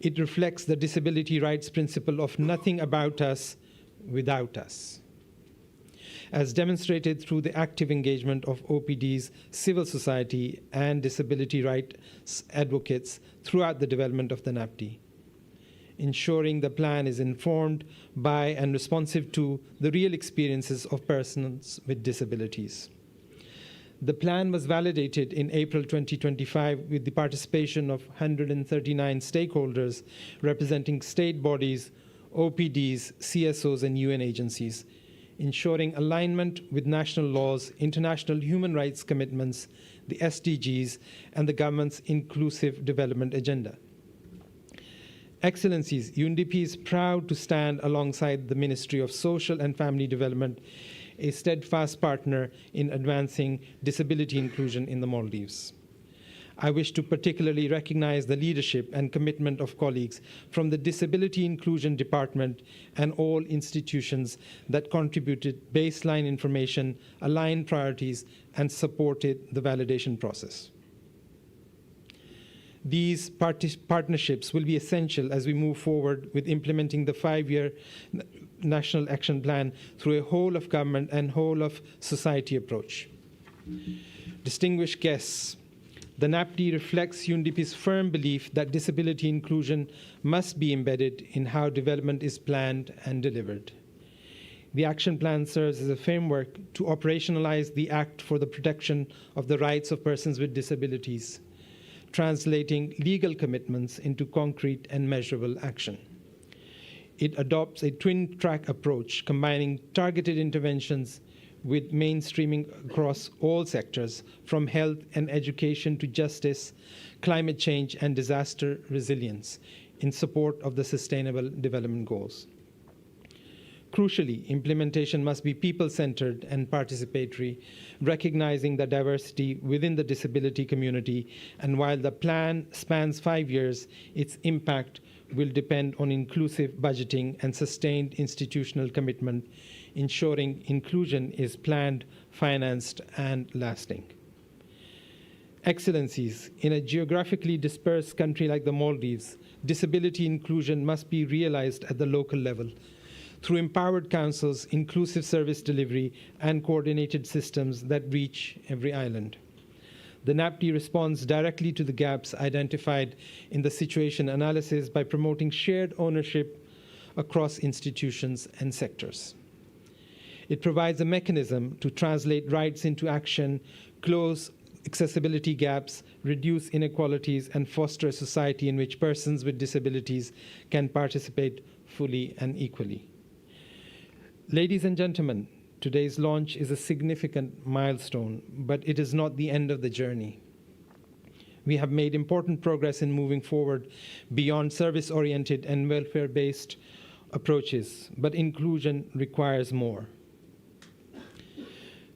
It reflects the disability rights principle of nothing about us without us, as demonstrated through the active engagement of O P Ds, civil society, and disability rights advocates throughout the development of the NAPTI, ensuring the plan is informed by and responsive to the real experiences of persons with disabilities. The plan was validated in April twenty twenty-five with the participation of one hundred thirty-nine stakeholders representing state bodies, O P Ds, C S Os, and U N agencies, ensuring alignment with national laws, international human rights commitments, the S D Gs, and the government's inclusive development agenda. Excellencies, U N D P is proud to stand alongside the Ministry of Social and Family Development, a steadfast partner in advancing disability inclusion in the Maldives. I wish to particularly recognize the leadership and commitment of colleagues from the Disability Inclusion Department and all institutions that contributed baseline information, aligned priorities, and supported the validation process. These parti-, partnerships will be essential as we move forward with implementing the five-year n-, National Action Plan through a whole-of-government and whole-of-society approach. Distinguished guests, the NAPD reflects U N D P's firm belief that disability inclusion must be embedded in how development is planned and delivered. The action plan serves as a framework to operationalize the Act for the Protection of the Rights of Persons with Disabilities, translating legal commitments into concrete and measurable action. It adopts a twin-track approach, combining targeted interventions with mainstreaming across all sectors, from health and education to justice, climate change, and disaster resilience, in support of the Sustainable Development Goals. Crucially, implementation must be people-centered and participatory, recognizing the diversity within the disability community, and while the plan spans five years, its impact will depend on inclusive budgeting and sustained institutional commitment, ensuring inclusion is planned, financed, and lasting. Excellencies, in a geographically dispersed country like the Maldives, disability inclusion must be realized at the local level through empowered councils, inclusive service delivery, and coordinated systems that reach every island. The NAPD responds directly to the gaps identified in the situation analysis by promoting shared ownership across institutions and sectors. It provides a mechanism to translate rights into action, close accessibility gaps, reduce inequalities, and foster a society in which persons with disabilities can participate fully and equally. Ladies and gentlemen, today's launch is a significant milestone, but it is not the end of the journey. We have made important progress in moving forward beyond service-oriented and welfare-based approaches, but inclusion requires more.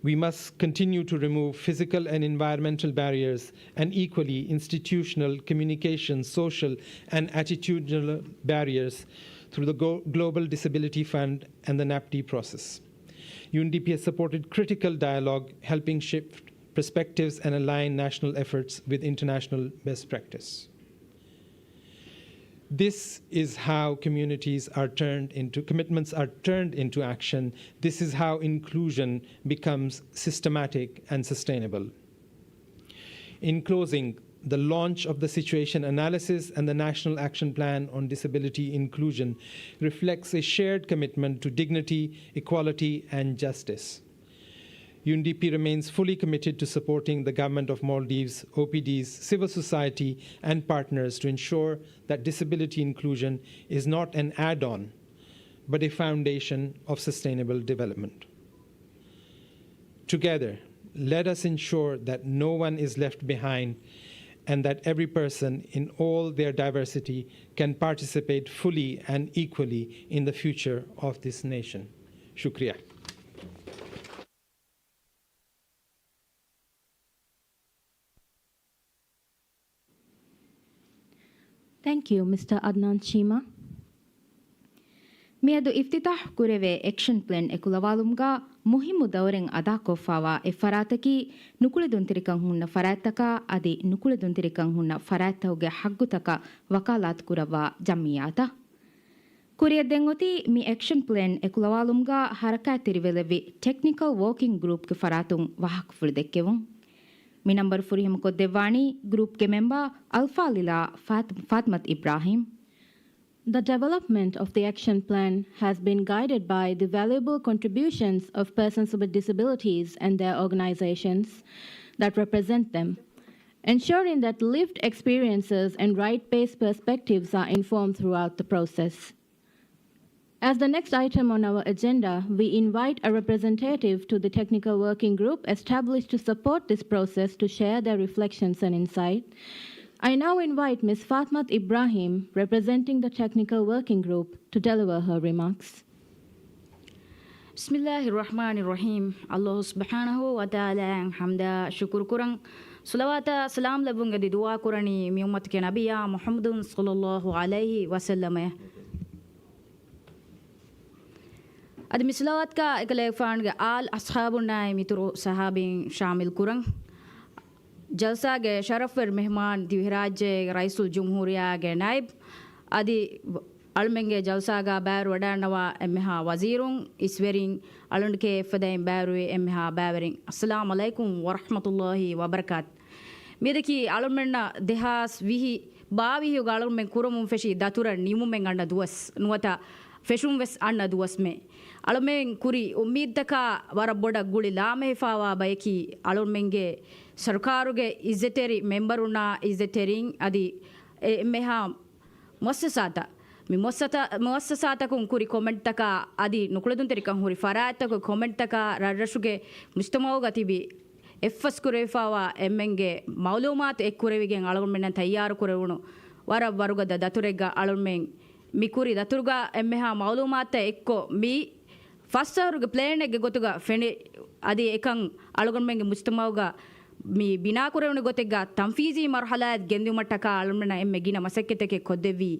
We must continue to remove physical and environmental barriers and equally institutional, communication, social, and attitudinal barriers through the Go-, Global Disability Fund and the NAPD process. U N D P has supported critical dialogue, helping shift perspectives and align national efforts with international best practice. This is how communities are turned into, commitments are turned into action. This is how inclusion becomes systematic and sustainable. In closing, the launch of the situation analysis and the National Action Plan on Disability Inclusion reflects a shared commitment to dignity, equality, and justice. U N D P remains fully committed to supporting the Government of Maldives, O P Ds, civil society, and partners to ensure that disability inclusion is not an add-on, but a foundation of sustainable development. Together, let us ensure that no one is left behind and that every person in all their diversity can participate fully and equally in the future of this nation. ޝުކުރިއްޔާ. Thank you, Mister Adnan Cheema. މިއަދު އިފްތިތާޙް ކުރެވޭ އެކްޝަން ޕްލޭން އެކުލަވާލުމުގަ މުހިއްމު ދައުރެއް އަދާކޮށްފައިވާ އެއް ފަރާތަކީ، ނުކުޅެދުންތެރިކަން ހުންނަ ފަރާތްތަކާ އަދި ނުކުޅެދުންތެރިކަން ހުންނަ ފަރާތްތަކުގެ ޙައްގުތަކަށް ވަކާލާތު ކުރައްވާ ޖަމްޢިއްޔާތަށް. ކުރިއަށް ދެން އޮތީ މި އެކްޝަން ޕްލޭން އެކުލަވާލުމުގަ ހަރަކާތްތެރިވެލެއްވި ޓެކްނިކަލް ވޯކިން ގްރޫޕްގެ ފަރާތުން ވާހަކަފުޅު ދެއްކެވުން. މި ނަންބަރު ފުރިހަމަކޮށްދެއްވާނީ ގްރޫޕްގެ މެމްބަރ އަލްފާޟިލާ ފާތް-، ފާތިމަތު އިބްރާހީމް. The development of the action plan has been guided by the valuable contributions of persons with disabilities and their organizations that represent them, ensuring that lived experiences and right-based perspectives are informed throughout the process. As the next item on our agenda, we invite a representative to the technical working group established to support this process to share their reflections and insight. I now invite Miss Fatmat Ibrahim, representing the Technical Working Group, to deliver her remarks. ބިސްމިއްލާހި ރަޙްމާނި ރަޙީމް. ﷲ ސުބްޙާނަހޫ ވަތަޢާލާއަށް ޙަމްދާ ޝުކުރު ކުރަން، ޞަލަވާތާ ސަލާމް ލެއްވުން އެދި ދުޢާ ކުރަނީ މި އުއްމަތުގެ ނަބިއްޔާ މުޙައްމަދު ޞައްލައްލާހު ޢަލައިހި ވަސައްލަމަށް. އަދި މި ޞަލަވާތުގަ އެކަލޭގެފާނުގެ އާލް އަޞްޙާބުންނާއި މިތުރު ޞަޙާބީން ޝާމިލް ކުރަން. ޖަލްސާގެ ޝަރަފްވެރި މެހްމާން ދިވެހިރާއްޖޭގެ ރައީސުލްޖުމްހޫރިއްޔާގެ ނައިބް، އަދި އަޅުމެންގެ ޖަލްސާގަ ބައިވެރިވަޑައިގަންނަވާ އެންމެހާ ވަޒީރުން، އިސްވެރިން، އަޅުގަނޑުގެ އެއްފަދައިން ބައިވެރިވި އެންމެހާ ބައިވެރިން، އައްސަލާމް ޢަލައިކުމް ވަރަޙްމަތުﷲ ވަބަރަކާތު. މިއަދަކީ އަޅުމެންނަށް ދެހާސް ވިހި ބާވީސްގަ އަޅުމެން ކުރަމުން ފެށި ދަތުރަށް ނިމުމެއް އަންނަ ދުވަސް ނުވަތަ ފެށުން ވެސް އަންނަ ދުވަސްމެ. އަޅުމެން ކުރި އުއްމީދުތަކާ ވަރަށް ބޮޑަށް ގުޅި ލާމެހިފާވާ ބަޔަކީ، އަޅުމެންގެ ސަރުކާރުގެ އިއްޒަތްތެރި މެމްބަރުންނާ އިއްޒަތްތެރިން އަދި އެ އެންމެހާ މުއައްސަސާތައް، މި މުއައްސަ-، މުއައްސަސާތަކުން ކުރި ކޮމެންޓްތަކާ އަދި ނުކުޅެދުންތެރިކަން ހުރި ފަރާތްތަކުގެ ކޮމެންޓްތަކާ ރަށްރަށުގެ މުޖްތަމަޢުގަ ތިބި އެއްފަސް ކުރެވިފާވާ އެންމެންގެ މަޢުލޫމާތު އެއްކުރެވިގެން އަޅުގަނޑުމެންނަށް ތައްޔާރު ކުރެވުނު ވަރަށް ވަރުގަދަ ދަތުރެއްގަ އަޅުމެން މި ކުރި ދަތުރުގަ އެންމެހާ މަޢުލޫމާތުތައް އެއްކޮށް މި ފަސް އަހަރުގެ ޕްލޭނެއްގެ ގޮތުގަ ފެނި، އަދި އެކަން އަޅުގަނޑުމެންގެ މުޖްތަމަޢުގަ މި ބިނާކުރެވުނު ގޮތެއްގަ ތަންފީޒީ މަރުޙަލާއަށް ގެންދިއުމަށްޓަކާ އަޅުމެންނަށް އެންމެ ގިނަ މަސައްކަތްތަކެއް ކޮށްދެއްވީ.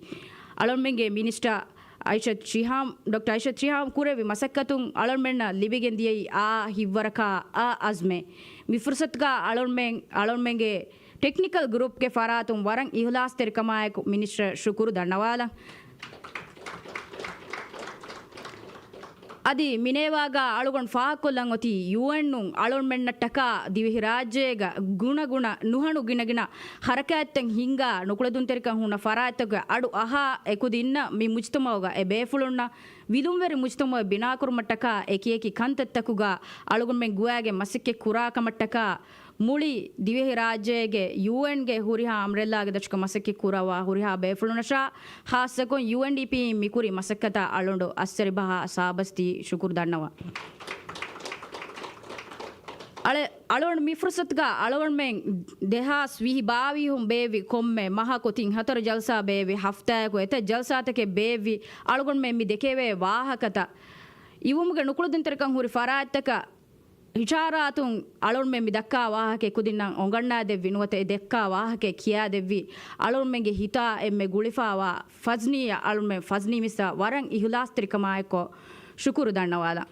އަޅުމެންގެ މިނިސްޓަރ އައިޝަތު ޝިހާމް، ޑޮކްޓަރ އައިޝަތު ޝިހާމް ކުރެއްވި މަސައްކަތުން އަޅުމެންނަށް ލިބިގެން ދިޔައީ އާ ހިތްވަރަކާ އާ އަޒްމެއް. މި ފުރުޞަތުގަ އަޅުމެން، އަޅުމެންގެ ޓެކްނިކަލް ގްރޫޕްގެ ފަރާތުން ވަރަށް އިހުލާސްތެރިކަމާއެކު މިނިސްޓަރ ޝުކުރު ދަންނަވާލަން. އަދި މިނޭވާގަ އަޅުގަނޑު ފާހަގަކޮށްލަން އޮތީ ޔޫއެންއުން އަޅުމެންނަށްޓަކާ ދިވެހިރާއްޖޭގަ ގުނަގުނަ ނުހަނު ގިނަގިނަ ހަރަކާތްތައް ހިންގާ ނުކުޅެދުންތެރިކަން ހުންނަ ފަރާތްތަކުގެ އަޑު އަހާ އެކުދިންނަށް މި މުޖްތަމަޢުގަ އެ ބޭފުޅުންނަށް ވިލުންވެރި މުޖްތަމަޢެއް ބިނާކުރުމަށްޓަކާ އެކިއެކި ކަންތައްތަކުގަ އަޅުގަނޑުމެން ގޮވާގެން މަސައްކަތް ކުރާ ކަމަށްޓަކާ މުޅި ދިވެހިރާއްޖޭގެ ޔޫއެންގެ ހުރިހާ އަމްރެއްލާގެ ދަށުގަ މަސައްކަތް ކުރައްވާ ހުރިހާ ބޭފުޅުންނަށާ، ޚާއްޞަކޮށް ޔޫއެންޑީޕީއިން މިކުރި މަސައްކަތަށް އަޅުގަނޑު އައްސަރިބަހާ ސާބަސްދީ ޝުކުރު ދަންނަވަން. އަޅެ-، އަޅުގަނޑު މި ފުރުޞަތުގަ އަޅުގަނޑުމެން ދެހާސް ވިހި ބާވީހުން ބޭއްވި ކޮންމެ މަހަކު ތިން ހަތަރު ޖަލްސާ ބޭއްވި، ހަފްތާއަކު އެތައް ޖަލްސާތަކެއް ބޭއްވި، އަޅުގަނޑުމެން މި ދެކެވޭ ވާހަކަތައް އިވުމުގެ ނުކުޅެދުންތެރިކަން ހުރި ފަރާތްތަކަށް އިޝާރާތުން އަޅުގަނޑުމެން މި ދައްކާ ވާހަކައެއް ކުދިންނަށް އޮނގަންނާދެއްވި ނުވަތަ އެ ދައްކާ ވާހަކައެއް ކިޔާދެއްވި، އަޅުގަނޑުމެންގެ ހިތާ އެންމެ ގުޅިފާވާ ފަޒްނީއަށް އަޅުގަނޑުމެން ފަޒްނީ މިސްއަށް ވަރަށް އިހުލާސްތެރިކަމާއެކު ޝުކުރު ދަންނަވާލަން.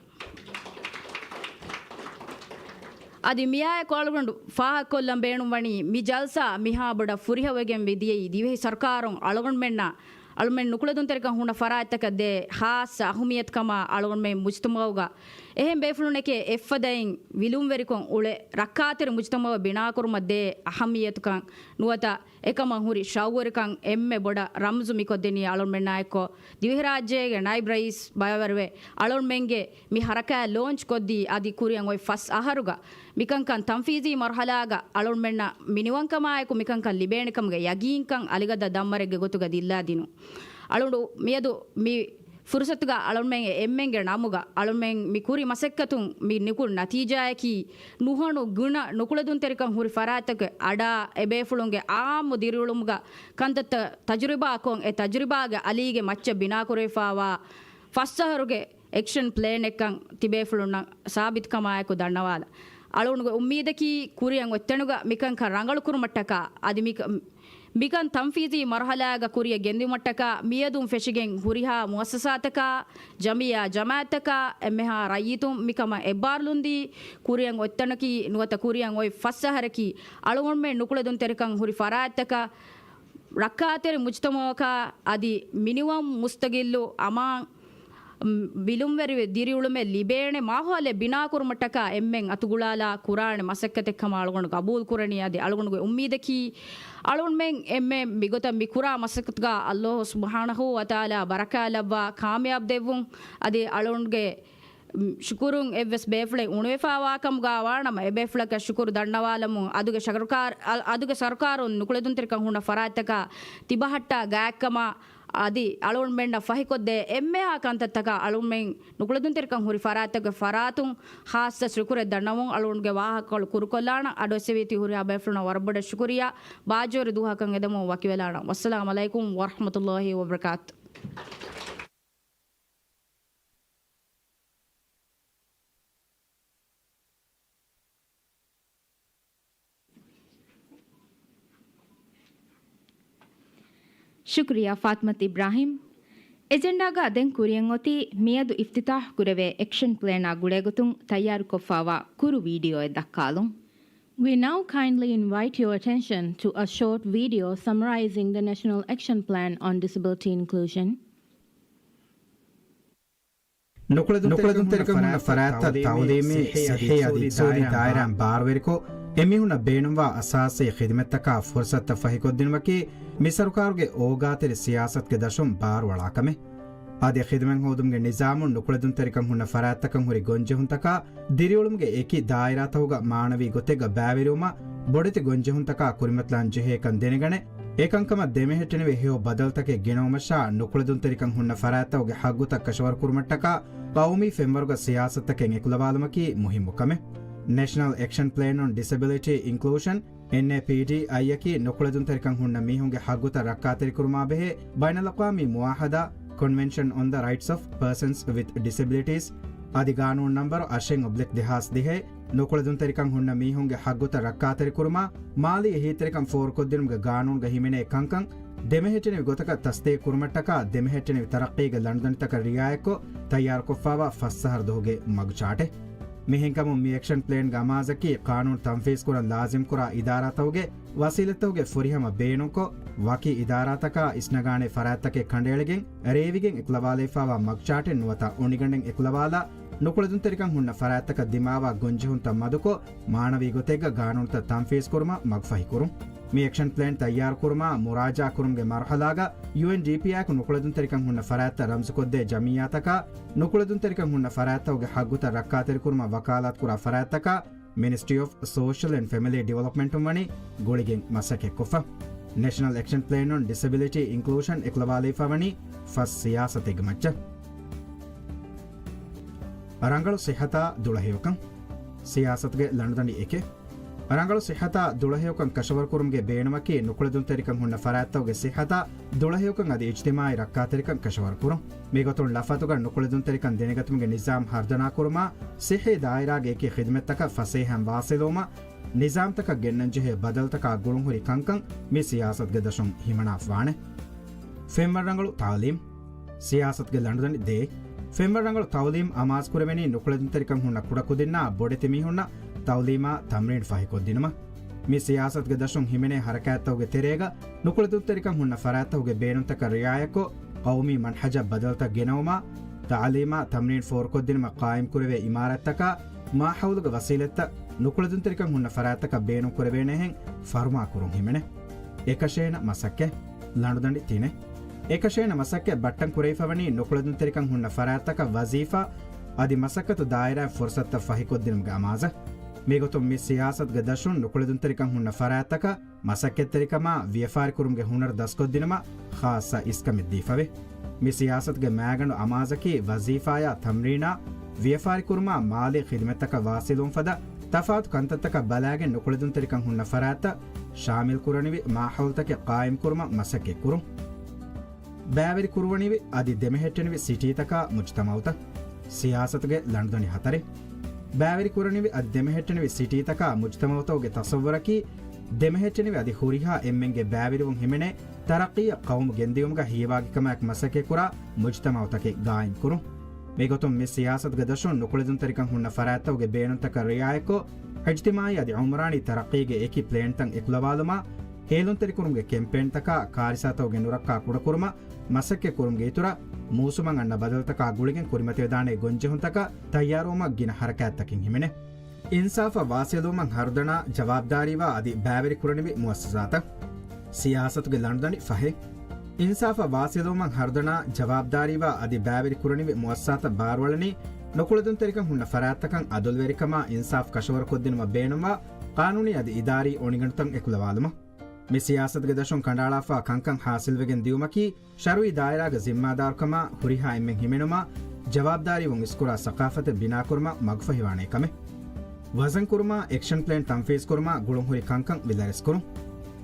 އަދި މިއާއެކު އަޅުގަނޑު ފާހަގަކޮށްލަން ބޭނުންވަނީ، މި ޖަލްސާ މިހާ ބޮޑަށް ފުރިހަވައިގެން ވެދިޔައީ ދިވެހި ސަރުކާރުން އަޅުގަނޑުމެންނަށް އަޅުމެން ނުކުޅެދުންތެރިކަން ހުންނަ ފަރާތްތަކަށް ދޭ ޚާއްޞަ އަހައްމިއްޔަތުކަމާ އަޅުގަނޑުމެން މުޖްތަމަޢުގަ އެހެން ބޭފުޅުންނެކޭ އެއްފަދައިން ވިލުންވެރިކޮށް އުޅެ ރައްކާތެރި މުޖްތަމަޢު ބިނާކުރުމަށް ދޭ އަހައްމިއްޔަތުކަން ނުވަތަ އެކަމަށް ހުރި ޝައުގުވެރިކަން އެންމެ ބޮޑަށް ރަމްޒު މިކޮށްދެނީ އަޅުގަނޑުމެންނާއެއްކޮށް، ދިވެހިރާއްޖޭގެ ނައިބް ރައީސް ބައިވެރިވެ، އަޅުގަނޑުމެންގެ މި ހަރަކާތް ލޯންޗް ކޮށްދީ، އަދި ކުރިއަށް އޮތް ފަސް އަހަރުގަ މިކަންކަން ތަންފީޒީ މަރުޙަލާގަ އަޅުގަނޑުމެންނަށް މިނިވަންކަމާއެކު މިކަންކަން ލިބޭނެކަމުގެ ޔަގީންކަން އަލިގަދަ ދަންވަރެއްގެ ގޮތުގަ ދިއްލާދިނުން. އަޅުގަނޑު މިއަދު މި ފުރުޞަތުގަ އަޅުމެން އެންމެންގެ ނަމުގަ އަޅުމެން މި ކުރި މަސައްކަތުން މި ނިކުތް ނަތީޖާއަކީ، ނުހަނު ގުނަ ނުކުޅެދުންތެރިކަން ހުރި ފަރާތްތަކުގެ އަޑާ އެބޭފުޅުންގެ އާއްމު ދިރިއުޅުމުގަ ކަންތައްތައް ތަޖުރިބާކޮށް، އެ ތަޖުރިބާގެ އަލީގެ މައްޗަށް ބިނާކުރެވިފާވާ ފަސް އަހަރުގެ އެކްޝަން ޕްލޭނެއްކަން ތިބޭފުޅުންނަށް ސާބިތުކަމާއެކު ދަންނަވާލަ. އަޅުގަނޑުގެ އުއްމީދަކީ ކުރިއަށް އޮތްތަނުގަ މިކަންކަން ރަނގަޅުކުރުމަށްޓަކާ އަދި މި، މިކަން ތަންފީޒީ މަރުޙަލާގަ ކުރިއަށް ގެންދިއުމަށްޓަކާ މިއަދުން ފެށިގެން ހުރިހާ މުއައްސަސާތަކާ، ޖަމިއްޔާ ޖަމާޢަތްތަކާ އެންމެހާ ރައްޔިތުން މިކަމަށް އެއްބާރުލުންދީ، ކުރިއަށް އޮތްތަނަކީ ނުވަތަ ކުރިއަށް އޮތް ފަސް އަހަރަކީ އަޅުގަނޑުމެން ނުކުޅެދުންތެރިކަން ހުރި ފަރާތްތަކަށް ރައްކާތެރި މުޖްތަމަޢަކާ އަދި މިނިވަން މުސްތަގިއްލު އަމާން ވިލުންވެރި ދިރިއުޅުމެއް ލިބޭނެ މާހައުލެއް ބިނާކުރުމަށްޓަކާ އެންމެން އަތުގުޅާލާ ކުރާނެ މަސައްކަތެއް ކަމަށް އަޅުގަނޑު ގަބޫލު ކުރަނީ. އަދި އަޅުގަނޑުގެ އުއްމީދަކީ، އަޅުގަނޑުމެން އެންމެން މިގޮތަށް މި ކުރާ މަސައްކަތުގަ ﷲ ސުބްޙާނަހޫ ވަތަޢާލާ ބަރަކާތް ލައްވާ ކާމިޔާބު ދެއްވުން. އަދި އަޅުގަނޑުގެ ޝުކުރުން އެއްވެސް ބޭފުޅެއް އުނުވެފާވާ ކަމުގަ ވާނަމަ، އެބޭފުޅަކަށް ޝުކުރު ދަންނަވާލަމުން އަދުގެ ޝަރުކާރު-، އަ-، އަދުގެ ސަރުކާރުން ނުކުޅެދުންތެރިކަން ހުންނަ ފަރާތްތަކަށް ތިބަހައްޓާ ގާތްކަމަށް އަދި އަޅުގަނޑުމެންނަށް ފަހިކޮށްދޭ އެންމެހާ ކަންތައްތަކާ އަޅުގަނޑުމެން ނުކުޅެދުންތެރިކަން ހުރި ފަރާތްތަކުގެ ފަރާތުން ޚާއްޞަ ޝުކުރެއް ދަންނަވަމުން އަޅުގަނޑުގެ ވާހަކަކޮޅު ކުރުކޮށްލާނަން. އަޑުއެއްސެވީތީ ހުރިހާ ބޭފުޅުންނަށް ވަރަށް ބޮޑަށް ޝުކުރިއްޔާ. ބާއްޖަވެރި ދުވަހަކަށް އެދެމުން ވަކިވެލާނަން. ވައްސަލާމް ޢަލައިކުމް ވަރަޙްމަތުﷲ ވަބަރަކާތު. ޝުކުރިއްޔާ ފާތިމަތު އިބްރާހިމް. އެޖެންޑާގަ ދެން ކުރިއަށް އޮތީ މިއަދު އިފްތިތާޙް ކުރެވޭ އެކްޝަން ޕްލޭނާ ގުޅޭގޮތުން ތައްޔާރުކޮށްފައިވާ ކުރު ވީޑިއޯއެއް ދައްކާލުން. We now kindly invite your attention to a short video summarizing the National Action Plan on Disability Inclusion. ނުކުޅެދުންތެރިކަން ހުންނަ ފަރާތްތައް ތަޢުލީމީ، ޞިއްޙީ އަދި އިޤްތިޞާދީ ދާއިރާއިން ބާރުވެރިކޮށް، އެމީހުންނަށް ބޭނުންވާ އަސާސީ ޚިދުމަތްތަކާ ފުރުޞަތުތައް ފަހިކޮށްދިނުމަކީ، މި ސަރުކާރުގެ އޯގާތެރި ސިޔާސަތުގެ ދަށުން ބާރުއަޅާ ކަމެއް. އަދި ޚިދުމަތް ހޯދުމުގެ ނިޒާމުން ނުކުޅެދުންތެރިކަން ހުންނަ ފަރާތްތަކަށް ހުރި ގޮންޖެހުންތަކާ ދިރިއުޅުމުގެ އެކި ދާއިރާތަކުގަ މާނަވީ ގޮތެއްގަ ބައިވެރިވުމަށް ބޮޑެތި ގޮންޖެހުންތަކާ ކުރިމަތިލާން ޖެހޭކަން ދެނެގަނެ، އެކަންކަމަށް ދެމެހެއްޓެނިވި ހެޔޮ ބަދަލުތަކެއް ގެނައުމަށާ ނުކުޅެދުންތެރިކަން ހުންނަ ފަރާތްތަކުގެ ޙައްޤުތައް ކަށަވަރުކުރުމަށްޓަކާ ޤައުމީ ފެންވަރުގަ ސިޔާސަތުތަކެއް އެކުލަވާލުމަކީ މުހިއްމު ކަމެއް. ނެޝަނަލް އެކްޝަން ޕްލޭން އޮން ޑިސެބިލިޓީ އިންކްލޫޝަން، އެންއޭޕީޑީއައިއަކީ ނުކުޅެދުންތެރިކަން ހުންނަ މީހުންގެ ޙައްޤުތައް ރައްކާތެރިކުރުމާ ބެހޭ ބައިނަލްއަޤްވާމީ މުޢާހަދާ، Convention on the Rights of Persons with Disabilities، އަދި ގާނޫނު ނަންބަރު އަށެއް އޮބްލިކް ދެހާސް ދިހައެއް، ނުކުޅެދުންތެރިކަން ހުންނަ މީހުންގެ ޙައްޤުތައް ރައްކާތެރިކުރުމާ، މާލީ އެހީތެރިކަން ފޯރުކޮށްދިނުމުގެ ގާނޫނުގަ ހިމެނޭ ކަންކަން ދެމެހެއްޓެނިވި ގޮތަކަށް ތަސްދީޤު ކުރުމަށްޓަކާ، ދެމެހެއްޓެނިވި ތަރައްޤީގެ ލަނޑުދަނޑިތަކަށް ރިޢާޔަތްކޮށް، ތައްޔާރުކޮށްފައިވާ ފަސް އަހަރު ދުވަހުގެ މަގުޗާޓެއް. މިހެންކަމުން މި އެކްޝަން ޕްލޭންގެ އަމާޒަކީ، ޤާނޫނު ތަންފީޒުކުރަން ލާޒިމްކުރާ އިދާރާތަކުގެ ވަސީލަތްތަކުގެ ފުރިހަމަ ބޭނުންކޮށް، ވަކި އިދާރާތަކާ އިސްނަގާނޭ ފަރާތްތަކެއް ކަނޑައެޅިގެން، ރޭވިގެން އެކުލަވާލައިފައިވާ މަގުޗާޓެއް ނުވަތަ އޮނިގަނޑެއް އެކުލަވާލާ، ނުކުޅެދުންތެރިކަން ހުންނަ ފަރާތްތަކަށް ދިމާވާ ގޮންޖެހުންތައް މަދުކޮށް، މާނަވީ ގޮތެއްގަ ގާނޫނުތައް ތަންފީޒުކުރުމަށް މަގުފަހިކުރުން. މި އެކްޝަން ޕްލޭން ތައްޔާރުކުރުމާ، މުރާޖަޢާ ކުރުމުގެ މަރުޙަލާގަ، ޔޫއެންޑީޕީއާއެކު ނުކުޅެދުންތެރިކަން ހުންނަ ފަރާތްތައް ރަމްޒުކޮށްދޭ ޖަމިއްޔާތަކާ، ނުކުޅެދުންތެރިކަން ހުންނަ ފަރާތްތަކުގެ ޙައްޤުތައް ރައްކާތެރިކުރުމަށް ވަކާލާތުކުރާ ފަރާތްތަކާ، މިނިސްޓްރީ އޮފް ސޯޝަލް އެންޑް ފެމިލީ ޑިވެލޮޕްމަންޓުން ވަނީ ގުޅިގެން މަސައްކަތްކޮށްފަ. ނެޝަނަލް އެކްޝަން ޕްލޭން އޮން ޑިސެބިލިޓީ އިންކްލޫޝަން އެކުލަވާލައިފަ ވަނީ ފަސް ސިޔާސަތެއްގެ މައްޗަށް. ރަނގަޅު ސިއްހަތާ ދުޅަހެޔޮކަން. ސިޔާސަތުގެ ލަނޑުދަނޑި އެކެއް. ރަނގަޅު ސިއްހަތާ ދުޅަހެޔޮކަން ކަށަވަރުކުރުމުގެ ބޭނުމަކީ، ނުކުޅެދުންތެރިކަން ހުންނަ ފަރާތްތަކުގެ ސިއްހަތާ ދުޅަހެޔޮކަން އަދި އިޖްތިމާޢީ ރައްކާތެރިކަން ކަށަވަރުކުރުން. މިގޮތުން ޅަފަތުގަ ނުކުޅެދުންތެރިކަން ދެނެގަތުމުގެ ނިޒާމް ހަރުދަނާކުރުމާ، ޞިއްޙީ ދާއިރާގެ އެކި ޚިދުމަތްތަކަށް ފަސޭހައިން ވާސިލުވުމަށް، ނިޒާމްތަކަށް ގެންނަންޖެހޭ ބަދަލުތަކާ ގުޅުންހުރި ކަންކަން މި ސިޔާސަތުގެ ދަށުން ހިމަނާފަވާނެ. ފެންވަރަށް ރަނގަޅު ތަޢުލީމް. ސިޔާސަތުގެ ލަނޑުދަނޑި ދޭއް. ފެންވަރަށް ރަނގަޅު ތަޢުލީމް އަމާޒުކުރެވެނީ ނުކުޅެދުންތެރިކަން ހުންނަ ކުޑަކުދިންނާ ބޮޑެތި މީހުންނަށް ތަޢުލީމާ ތަމްރީން ފަހިކޮށްދިނުމަށް. މި ސިޔާސަތުގެ ދަށުން ހިމެނޭ ހަރަކާތްތަކުގެ ތެރޭގަ ނުކުޅެދުންތެރިކަން ހުންނަ ފަރާތްތަކުގެ ބޭނުންތަކަށް ރިޢާޔަތްކޮށް، ޤައުމީ މަންހަޖަށް ބަދަލުތައް ގެނައުމާ، ތަޢުލީމާ ތަމްރީން ފޯރުކޮށްދިނުމަށް ޤާއިމްކުރެވޭ އިމާރާތްތަކާ މާހައުލުގެ ވަސީލަތްތައް ނުކުޅެދުންތެރިކަން ހުންނަ ފަރާތްތަކަށް ބޭނުންކުރެވޭނެހެން ފަރުމާކުރުން ހިމެނޭ. އެކަށޭނަ މަސައްކަތް. ލަނޑުދަނޑި ތިނެއް. އެކަށޭނަ މަސައްކަތް ބައްޓަން ކުރެވިފަވަނީ ނުކުޅެދުންތެރިކަން ހުންނަ ފަރާތްތަކަށް ވަޒީފާ އަދި މަސައްކަތު ދާއިރާއިން ފުރުޞަތުތައް ފަހިކޮށްދިނުމުގެ އަމާޒަށް. މިގޮތުން މި ސިޔާސަތުގެ ދަށުން ނުކުޅެދުންތެރިކަން ހުންނަ ފަރާތްތަކަށް މަސައްކަތްތެރިކަމާ ވިޔަފާރިކުރުމުގެ ހުނަރު ދަސްކޮށްދިނުމަށް ޚާއްޞަ އިސްކަމެއް ދީފަވޭ. މި ސިޔާސަތުގެ މައިގަނޑު އަމާޒަކީ ވަޒީފާޔާ ތަމްރީނާ ވިޔަފާރިކުރުމާ މާލީ ޚިދުމަތްތަކަށް ވާސިލުވުން ފަދަ ތަފާތު ކަންތައްތަކަށް ބަލާގެން ނުކުޅެދުންތެރިކަން ހުންނަ ފަރާތްތައް ޝާމިލްކުރަނިވި މާހައުލުތަކެއް ޤާއިމްކުރުމަށް މަސައްކަތްކުރުން. ބައިވެރިކުރުވަނިވި އަދި ދެމެހެއްޓެނިވި ސިޓީތަކާ މުޖްތަމައުތައް. ސިޔާސަތުގެ ލަނޑުދަނޑި ހަތަރެއް. ބައިވެރިކުރަނިވި އަދި ދެމެހެއްޓެނިވި ސިޓީތަކާ މުޖްތަމައުތަކުގެ ތަޞައްވުރަކީ، ދެމެހެއްޓެނިވި އަދި ހުރިހާ އެންމެންގެ ބައިވެރިވުން ހިމެނޭ ތަރައްޤީއަށް ޤައުމު ގެންދިޔުމުގަ ހީވާގިކަމާއެކު މަސައްކަތްކުރާ މުޖްތަމައުތަކެއް ގާއިމްކުރުން. މިގޮތުން މި ސިޔާސަތުގެ ދަށުން ނުކުޅެދުންތެރިކަން ހުންނަ ފަރާތްތަކުގެ ބޭނުންތަކަށް ރިޢާޔަތްކޮށް، އިޖްތިމާޢީ އަދި ޢުމްރާނީ ތަރައްޤީގެ އެކި ޕްލޭންތައް އެކުލަވާލުމާ، ހޭލުންތެރިކުރުމުގެ ކެމްޕޭންތަކާ ކާރިސާތަކުގެ ނުރައްކާ ކުޑަކުރުމަށް މަސައްކަތްކުރުމުގެ އިތުރަށް، މޫސުމަށް އަންނަ ބަދަލުތަކާ ގުޅިގެން ކުރިމަތިވެދާނޭ ގޮންޖެހުންތަކަށް ތައްޔާރުވުމަށް ގިނަ ހަރަކާތްތަކެއް ހިމެނޭ. އިންސާފަށް ވާސިލުވުމަށް ހަރުދަނާ، ޖަވާބުދާރީވާ އަދި ބައިވެރިކުރަނިވި މުއައްސަސާތައް. ސިޔާސަތުގެ ލަނޑުދަނޑި ފަހެއް. އިންސާފަށް ވާސިލުވުމަށް ހަރުދަނާ، ޖަވާބުދާރީވާ އަދި ބައިވެރިކުރަނިވި މުއައްސަސާތައް ބާރުއަޅަނީ، ނުކުޅެދުންތެރިކަން ހުންނަ ފަރާތްތަކަށް އަދުލުވެރިކަމާ އިންސާފް ކަށަވަރުކޮށްދިނުމަށް ބޭނުންވާ ޤާނޫނީ އަދި އިދާރީ އޮނިގަނޑުތައް އެކުލަވާލުމަށް. މި ސިޔާސަތުގެ ދަށުން ކަނޑައަޅާފާ ކަންކަން ހާސިލްވެގެން ދިޔުމަކީ، ޝަރުއީ ދާއިރާގަ ޒިންމާދާރުކަމާ، ހުރިހާ އެންމެން ހިމެނުމާ، ޖަވާބުދާރީވުން އިސްކުރާ ސަޤާފަތެއް ބިނާކުރުމަށް މަގުފަހިވާނޭ ކަމެއް. ވަޒަންކުރުމާ، އެކްޝަން ޕްލޭން ތަންފީޒްކުރުމާ ގުޅުންހުރި ކަންކަން ވިލަރެސްކުރުން.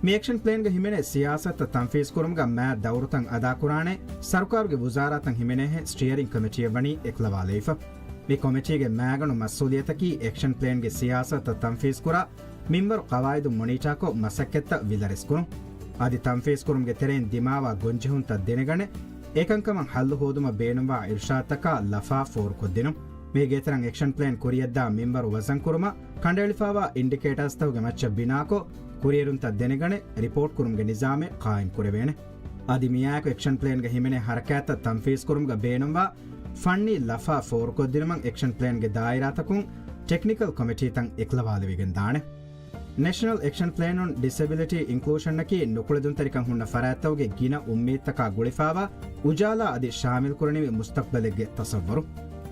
މި އެކްޝަން ޕްލޭންގަ ހިމެނޭ ސިޔާސަތުތައް ތަންފީޒްކުރުމުގަ މާތް ދައުރުތައް އަދާކުރާނެ، ސަރުކާރުގެ ވުޒާރާތައް ހިމެނޭހެން ސްޓިއަރިން ކޮމިޓީއެއް ވަނީ އެކުލަވާލައިފަ. މި ކޮމިޓީގެ މާގަނޑު މަސްއޫލިއްޔަތަކީ އެކްޝަން ޕްލޭންގެ ސިޔާސަތުތައް ތަންފީޒްކުރާ، މިންވަރު ޤަވާއިދު މޮނީޓާކޮށް މަސައްކަތްތައް ވިލަރެސްކުރުން. އަދި ތަންފީޒްކުރުމުގެ ތެރެއިން ދިމާވާ ގޮންޖެހުންތައް ދެނެގަނެ، އެކަންކަމަށް ހައްލު ހޯދުމަށް ބޭނުންވާ އިރުޝާދުތަކާ ލަފާ ފޯރުކޮށްދިނުން. މީގެ އިތުރަށް އެކްޝަން ޕްލޭން ކުރިޔަށްދާ މިންވަރު ވަޒަންކުރުމަށް ކަނޑައެޅިފާވާ އިންޑިކޭޓާސްތަކުގެ މައްޗަށް ބިނާކޮށް، ކުރިއެރުންތައް ދެނެގަނެ، ރިޕޯޓްކުރުމުގެ ނިޒާމެއް ޤާއިމްކުރެވޭނެ. އަދި މިއާއެކު އެކްޝަން ޕްލޭންގަ ހިމެނޭ ހަރަކާތްތައް ތަންފީޒްކުރުމުގަ ބޭނުންވާ ފަންނީ ލަފާ ފޯރުކޮށްދިނުމަށް އެކްޝަން ޕްލޭންގެ ދާއިރާތަކުން ޓެކްނިކަލް ކޮމިޓީތައް އެކުލަވާލެވިގެން ދާނެ. National Action Plan on Disability Inclusion އަކީ ނުކުޅެދުންތެރިކަން ހުންނަ ފަރާތްތަކުގެ ގިނަ އުއްމީދުތަކާ ގުޅިފާވާ އުޖާލާ އަދި ޝާމިލްކުރަނިވި މުސްތަޤްބަލެއްގެ ތަޞައްވަރު.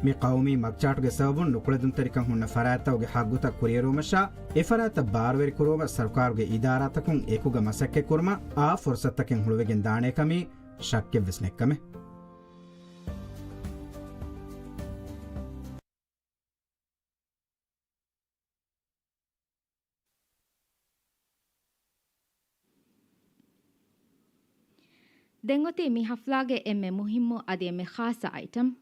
މި ޤައުމީ މަގްޗާޓުގެ ސަބަބުން ނުކުޅެދުންތެރިކަން ހުންނަ ފަރާތްތަކުގެ ޙައްޤުތައް ކުރިއެރުވުމަށާ، އެފަރާތްތައް ބާރުވެރިކުރުވުމަށް ސަރުކާރުގެ އިދާރާތަކުން އެކުގަ މަސައްކަތްކުރުމަށް އާ ފުރުޞަތުތަކެއް ހުޅުވިގެން ދާނޭކަމީ ޝައްކެއްވެސް ނެތްކަމެއް. ދެން އޮތީ މި ޙަފްލާގެ އެންމެ މުހިއްމު އަދި އެންމެ ޚާއްޞަ އައިޓަމް،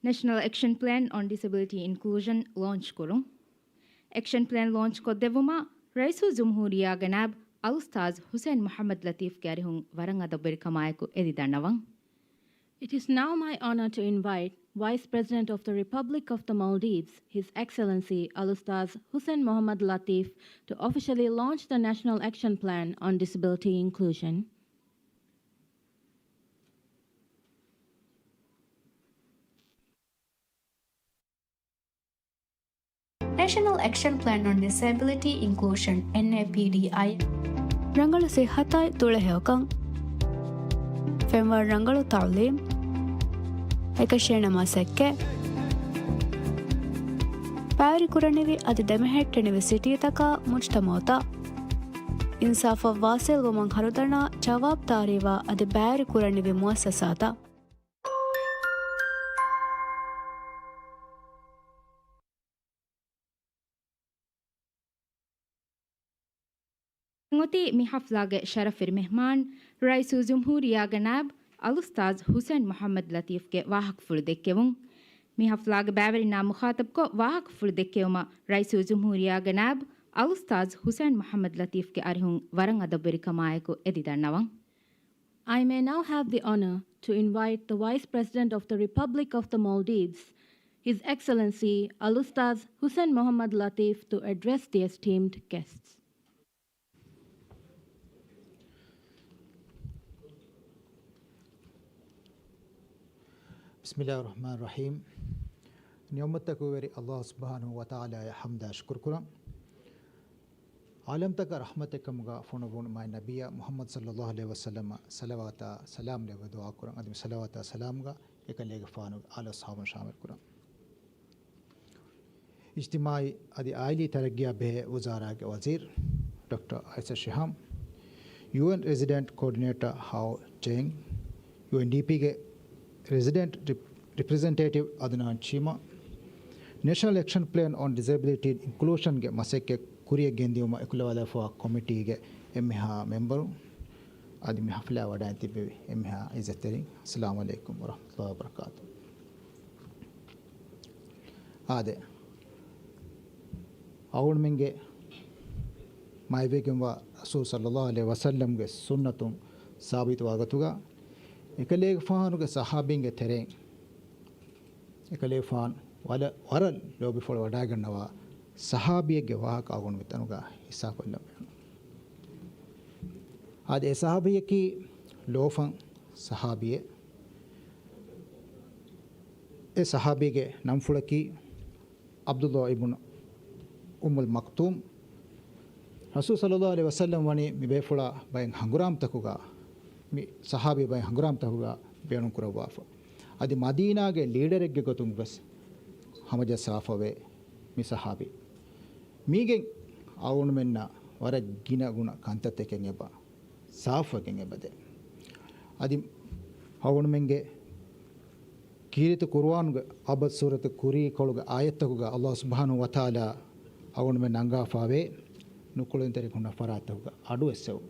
National Action Plan on Disability Inclusion ލޯންޗް ކުރުން. އެކްޝަން ޕްލޭން ލޯންޗް ކޮށްދެއްވުމަށް ރައީސުލްޖުމްހޫރިއްޔާގެ ނާއިބު އަލްއުސްތާޛް ޙުސައިން މުޙައްމަދު ލަތީފްގެ އަރިހުން ވަރަށް އަދަބުވެރިކަމާއެކު އެދި ދަންނަވަން. It is now my honor to invite Vice President of the Republic of the Maldives, His Excellency Al-Ustaz Hussein Mohammad Latif, to officially launch the National Action Plan on Disability Inclusion. National Action Plan on Disability Inclusion, ނޭޕީޑީއައި. ރަނގަޅު ޞިއްޙަތާއި ދުޅަހެޔޮކަން، ފެންވަރު ރަނގަޅު ތަޢުލީމް، އެކަށީގެން މަސައްކަތް، ބައިވެރިކުރަނިވި އަދި ދެމެހެއްޓެނިވި ސިޓީތަކާ މުޖްތަމަޢުތައް، އިންސާފަށް ވާޞިލްވުމަށް ހަރުދަނާ ޖަވާބުދާރީވާ އަދި ބައިވެރިކުރަނިވި މުއައްސަސާތައް. އޮތީ މި ޙަފްލާގެ ޝަރަފުވެރި މެހްމާން، ރައީސުލްޖުމްހޫރިއްޔާގެ ނާއިބު އަލްއުސްތާޛް ޙުސައިން މުޙައްމަދު ލަތީފްގެ ވާހަކަފުޅު ދެއްކެވުން. މި ޙަފްލާގެ ބައިވެރިންނާ މުޚާޠަބުކޮށް ވާހަކަފުޅު ދެއްކެވުމަށް ރައީސުލްޖުމްހޫރިއްޔާގެ ނާއިބު އަލްއުސްތާޛް ޙުސައިން މުޙައްމަދު ލަތީފްގެ އަރިހުން ވަރަށް އަދަބުވެރިކަމާއެކު އެދި ދަންނަވަން. I may now have the honor to invite the Vice President of the Republic of the Maldives, His Excellency Al-Ustaz Hussein Mohammad Latif, to address the esteemed guests. بسم الله الرحمن الرحيم. ނިޢުމަތްތަކުގެ ވެރި ﷲ ސުބްޙާނަހޫ ވަތަޢާލާއަށް ޙަމްދާ ޝުކުރު ކުރަން. ޢާލަމްތަކަށް ރަޙްމަތެއް ކަމުގަ ފޮނުއްވުނު މާތް ނަބިއްޔާ މުޙައްމަދު ޞައްލައްލާހު ޢަލައިހި ވަސައްލަމަށް ޞަލަވާތާ ސަލާމް ލެއްވަ ދުޢާ ކުރަން. އަދި މި ޞަލަވާތާ ސަލާމްގަ އެކަލޭގެފާނުގެ އާލު އަޞްޙާބުން ޝާމިލް ކުރަން. އިޖްތިމާޢީ އަދި އާއިލީ ތަރައްގީއާ ބެހޭ ވުޒާރާގެ ވަޒީރު ޑޮކްޓަރ އައިސަތު ޝިހާމް، ޔޫއެން ރެޒިޑެންޓް ކޯޑިނޭޓަރ ހާއޯ ޗެން، ޔޫއެންޑީޕީގެ ރެޒިޑެންޓް ރިޕް-، ރެޕްރެޒެންޓޭޓިވް އަދުނާން ޗީމާ، ނޭޝަނަލް އެކްޝަން ޕްލޭން އޮން ޑިސެބިލިޓީ އިންކްލޫޝަންގެ މަސައްކަތް ކުރިއަށް ގެންދިއުމަށް އެކުލަވާލައިފައިވާ ކޮމިޓީގެ އެންމެހާ މެމްބަރު، އަދި މި ޙަފްލާ ވަޑައިގެން ތިއްބެވި އެންމެހާ އިއްޒަތްތެރިން، އައްސަލާމު ޢަލައިކުމް ވަރަޙްމަތުﷲ ވަބަރަކާތު. އާދެ، އަޅުގަނޑުމެންގެ މައިވެގެންވާ ރަސޫލު ޞައްލައްލާހު ޢަލައިހި ވަސައްލަމްގެ ސުންނަތުން ސާބިތުވާ ގޮތުގަ، އެކަލޭގެފާނުގެ ޞަޙާބީންގެ ތެރެއިން، އެކަލޭގެފާނު ވަރަށް، ވަރަށް ލޯބިފުޅު ވަޑައިގަންނަވާ ޞަޙާބީއެއްގެ ވާހަކަ އަޅުގަނޑު މިތަނުގަ ހިއްސާކޮށްލަން ބޭނުން. އާދެ، އެ ޞަޙާބީއަކީ ލޯފަން ޞަޙާބީއެއް. އެ ޞަޙާބީގެ ނަންފުޅަކީ ޢަބްދުﷲ އިބްނު އުއްމުލް މަކްތޫމް. ރަސޫލު ޞައްލައްލާހު ޢަލައިހި ވަސައްލަމް ވަނީ މި ބޭފުޅާ ބައެއް ހަނގުރާމަތަކުގަ، މި ޞަޙާބީ ބައެއް ހަނގުރާމަތަކުގަ ބޭނުންކުރައްވާފަ. އަދި މަދީނާގެ ލީޑަރެއްގެ ގޮތުން ވެސް ހަމަޖައްސާފަވޭ މި ޞަޙާބީ. މީގެން އަޅުގަނޑުމެންނަށް ވަރަށް ގިނަ ގުނަ ކަންތައްތަކެއް އެބަ ސާފުވެގެން އެބަދޭ. އަދި އަޅުގަނޑުމެންގެ ކީރިތި ޤުރުއާނުގެ އަބަދު ސޫރަތު ކުރީކޮޅުގެ އާޔަތްތަކުގަ ﷲ ސުބްޙާނަހޫ ވަތަޢާލާ އަޅުގަނޑުމެން ނަންގާފާވޭ، ނުކުޅެދުންތެރިކަން ހުންނަ ފަރާތްތަކުގަ އަޑު އެއްސެވުން.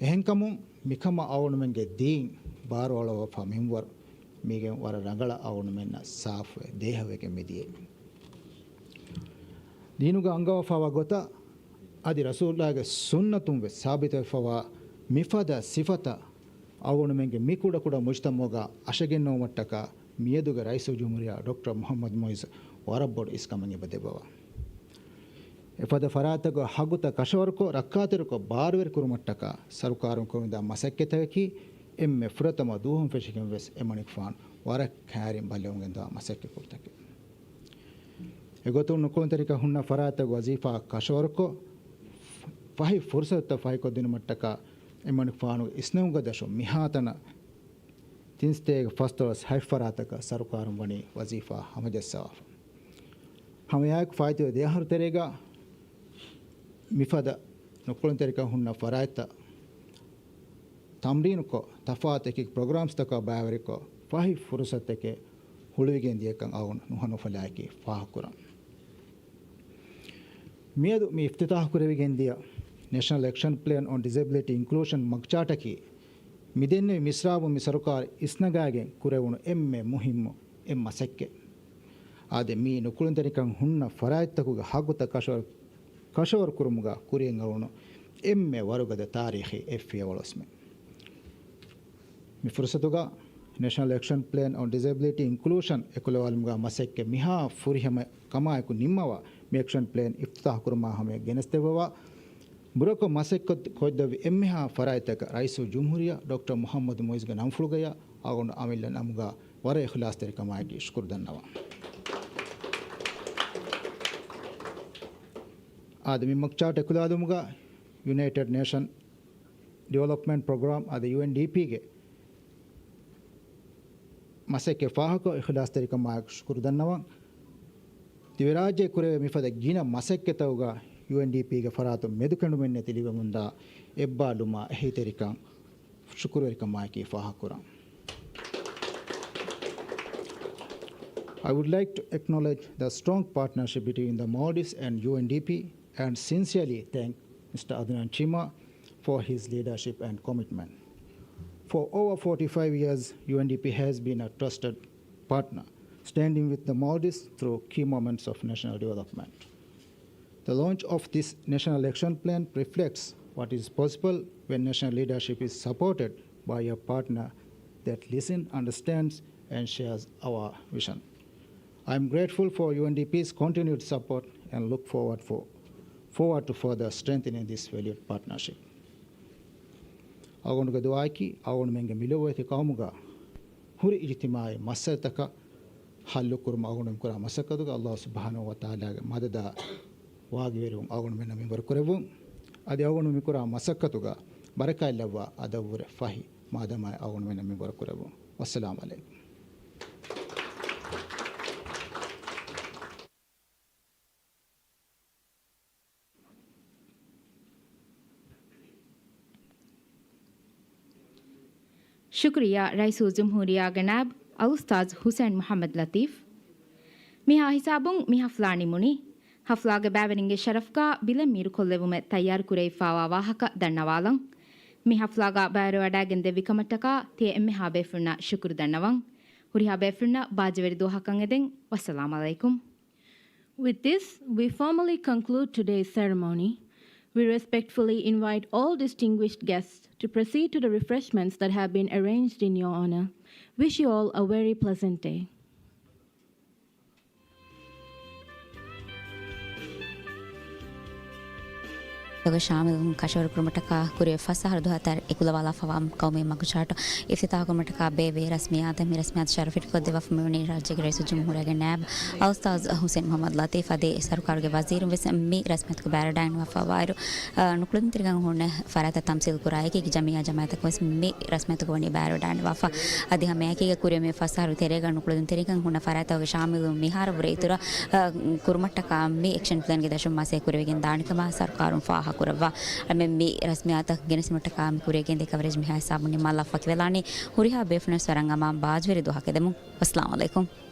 އެހެންކަމުން މިކަމަށް އަޅުގަނޑުމެންގެ ދީން ބާރުއަޅަވާފާ މިންވަރު މީގެން ވަރަށް ރަނގަޅަށް އަޅުގަނޑުމެންނަށް ސާފުވެ ދޭހަވެގެން މިދިޔައީ. ދީނުގަ އަންގަވާފާވާ ގޮތަށް އަދި ރަސޫލާގެ ސުންނަތުން ވެސް ސާބިތުވެފަވާ މިފަދަ ސިފަތައް އަޅުގަނޑުމެންގެ މި ކުޑަކުޑަ މުޖްތަމަޢުގަ އަށަގެންނެވުމަށްޓަކާ މިއަދުގެ ރައީސުލްޖުމްހޫރިއްޔާ ޑޮކްޓަރ މުޙައްމަދު މުޢިއްޒު ވަރަށް ބޮޑު އިސްކަމެއް އެބަ ދެއްވަވާ. އެފަދަ ފަރާތްތަކުގެ ހައްގުތައް ކަށަވަރުކޮށް، ރައްކާތެރިކޮށް، ބާރުވެރިކުރުމަށްޓަކާ ސަރުކާރުން ކުރަމުންދާ މަސައްކަތްތަކަކީ އެންމެ ފުރަތަމަ ދުވަހުން ފެށިގެން ވެސް އެމަނިކުފާނު ވަރަށް ކައިރިން ބައްލަވަމުން ގެންދަވާ މަސައްކަތް ކުރުތަކެއް. އެގޮތުން ނުކުޅެދުންތެރިކަން ހުންނަ ފަރާތްތަކުގެ ވަޒީފާ ކަށަވަރުކޮށް، ފަހި ފުރުސަތުތައް ފަހިކޮށްދިނުމަށްޓަކާ އެމަނިކުފާނުގެ އިސްނެވުމުގެ ދަށުން މިހާތަނަށް ތިން ސަތޭކަ ފަސްދޮޅަސް ހަތް ފަރާތަކަށް ސަރުކާރުން ވަނީ ވަޒީފާ ހަމަޖައްސަވާފަ. ހަމައެއާއެކު ފާއިތުވެ ދެ އަހަރު ތެރޭގަ މިފަދަ ނުކުޅެދުންތެރިކަން ހުންނަ ފަރާތްތައް ތަމްރީނުކޮށް، ތަފާތު އެކި ޕްރޮގްރާމްސްތަކާ ބައިވެރިކޮށް، ފަހި ފުރުސަތުތަކެއް ހުޅުވިގެން ދިޔަކަން އަޅުގަނޑު ނުހަނުފަލާއެކީ ފާހަގަކުރަން. މިއަދު މި އިފްތިތާޙު ކުރެވިގެންދިޔަ ނޭޝަނަލް އެކްޝަން ޕްލޭން އޮން ޑިސެބިލިޓީ އިންކްލޫޝަން މަގްޗާޓަކީ، މިދެންނެވި މިސްރާބުން މި ސަރުކާރު އިސްނަގާގެން ކުރެވުނު އެންމެ މުހިއްމު އެއް މަސައްކަތް. އާދެ، މިއީ ނުކުޅެދުންތެރިކަން ހުންނަ ފަރާތްތަކުގެ ހައްގުތައް ކަށަވަރު، ކަށަވަރު ކުރުމުގަ ކުރިއަށް އަޅުނު އެންމެ ވަރުގަދަ ތާރީޚީ އެއް ފިޔަވަޅު އޮސްމެ. މި ފުރުސަތުގަ ނޭޝަނަލް އެކްޝަން ޕްލޭން އޮން ޑިސެބިލިޓީ އިންކްލޫޝަން އެކުލަވާލުމުގަ މަސައްކަތް މިހާ ފުރިހަމަ ކަމާއެކު ނިންމަވާ، މި އެކްޝަން ޕްލޭން އިފްތިތާޙު ކުރުމާ ހަމަޔަށް ގެނެސްދެއްވަވާ، ބުރަކޮށް މަސައްކަތް ކޮށްދެއްވި އެންމެހާ ފަރާތްތަކަށް ރައީސުލްޖުމްހޫރިއްޔާ ޑޮކްޓަރ މުޙައްމަދު މުޢިއްޒުގެ ނަންފުޅުގަޔާ އަޅުގަނޑު އަމިއްލަ ނަމުގަ ވަރަށް އިޚްލާޞްތެރިކަމާއެކީ ޝުކުރު ދަންނަވަން. އާދެ، މި މަގްޗާޓް އެކުލާލުމުގަ ޔުނައިޓެޑް ނޭޝަން ޑިވެލޮޕްމަންޓް ޕްރޮގްރާމް އާދެ، ޔޫއެންޑީޕީގެ މަސައްކަތް ފާހަގަކޮށް އިޚްލާޞްތެރިކަމާއެކު ޝުކުރު ދަންނަވަން. ދިވެހިރާއްޖެ ކުރެވޭ މިފަދަ ގިނަ މަސައްކަތްތަކުގަ ޔޫއެންޑީޕީގެ ފަރާތުން މެދުކެނޑުމެއްނެތި ލިބެމުންދާ އެއްބާ ލުމާ އެހީތެރިކަން ޝުކުރުވެރިކަމާއެކީ ފާހަގަކުރަން. I would like to acknowledge the strong partnership between the Maldives and U N D P and sincerely thank Mister Adnan Chima for his leadership and commitment. For over forty-five years, U N D P has been a trusted partner, standing with the Maldives through key moments of national development. The launch of this national action plan reflects what is possible when national leadership is supported by a partner that listens, understands, and shares our vision. I am grateful for U N D P's continued support and look forward for, forward to further strengthening this valued partnership. އަޅުގަނޑުގެ ދުޢާއަކީ އަޅުގަނޑުމެންގެ މިލޮބުވެތި ޤައުމުގަ ހުރި އިޖްތިމާޢީ މައްސަލަތަކަށް ޙައްލުކުރުމަށް އަޅުގަނޑު މިކުރާ މަސައްކަތުގަ ﷲ ސުބްޙާނަހޫ ވަތަޢާލާގެ މަދަދާ ވާގިވެރިވުން އަޅުގަނޑުމެންނަށް މިންވަރު ކުރެއްވުން. އަދި އަޅުގަނޑު މިކުރާ މަސައްކަތުގަ ބަރަކާތް ލައްވާ އަދަބުވުރެއް ފަހި މާދަމާއެއް އަޅުގަނޑުމެންނަށް މިންވަރު ކުރެއްވުން. ވައްސަލާމް ޢަލައިކުމް. ޝުކުރިއްޔާ ރައީސުލްޖުމްހޫރިއްޔާގެ ނާއިބު އަލްއުސްތާޛު ޙުސައިން މުޙައްމަދު ލަތީފް. މިހާ ހިސާބުން މި ޙަފްލާ ނިމުނީ. ޙަފްލާގެ ބައިވެރިންގެ ޝަރަފްގަ ބިލެއް މީރު ކޮށްލެވުމެއް ތައްޔާރު ކުރެވިފާވާ ވާހަކަ ދަންނަވާލަން. މި ޙަފްލާގަ ބައިވެރިވަޑައިގެން ދެއްވި ކަމަށްޓަކާ ތިޔަ އެންމެހާ ބޭފުޅުންނަށް ޝުކުރު ދަންނަވަން. ހުރިހާ ބޭފުޅުންނަށް ބާއްޖަވެރި ދުވަހަކަށް އެދެން. ވައްސަލާމް ޢަލައިކުމް. With this, we formally conclude today's ceremony. We respectfully invite all distinguished guests to proceed to the refreshments that have been arranged in your honor. Wish you all a very pleasant day. ގެ ޝާމިލުވުން ކަށަވަރު ކުރުމަށްޓަކާ ކުރެވޭ ފަސް އަހަރު ދުވަހަށް އެކުލަވާލާފަވާ ޤައުމީ މަގުޗާޓު އިފްތިތާޙު ކުރުމަށްޓަކާ ބޭއްވި ރަސްމިއްޔާތަށް މި ރަސްމިއްޔާތު ޝަރަފުވެރިކޮށްދެއްވާފަ މިވަނީ ރާއްޖޭގެ ރައީސުލްޖުމްހޫރިއްޔާގެ ނައިބު އައުސްތާޛު ޙުސެން މުޙައްމަދު ލަޠީފް އަދި ސަރުކާރުގެ ވަޒީރުން ވެސް މި ރަސްމިއްޔާތަކަށް ބައިވެރިވެވަޑައިގަންނަވާފަވާއިރު، އަ، ނުކުޅެދުންތެރިކަން ހުންނަ ފަރާތަށް ތަމްސީލް ކުރާއެކީ ޖަމިއްޔާ ޖަމާއަތަކުން ވެސް މި ރަސްމިއްޔާތަކަށް ވަނީ ބައިވެރިވަޑައިގަންނަވާފަ. އަދި ހަމައެކީގަ ކުރިއަށް މި ފަސް އަހަރު ތެރޭގަ ނުކުޅެދުންތެރިކަން ހުންނަ ފަރާތްތަކުގެ ޝާމިލުވުން މިހާރު ވުރެ އިތުރަށް، އަ، ކުރުމަށްޓަކާ މި އެކްޝަން ޕްލޭންގެ ދަށުން މަސައްކަތް ކުރެވިގެން ދާނެ ކަމަށް ސަރުކާރުން ފާހަގަކުރައްވާ. އަޅަމެން މި ރަސްމިއްޔާތަށް ގެނެސްދިނުމަށްޓަކާ މި ކުރިއަށް ގެންދިޔަ ކަވަރޭޖް މިހާ ހިސާބުން ނިންމާލާފަ ވަކިވެލާނީ. ހުރިހާ ބޭފުޅުން ވަރަށް އަމާން ބާއްޖަވެރި ދުވަހަކަށް ދެމުން. ވައްސަލާމް ޢަލައިކުމް.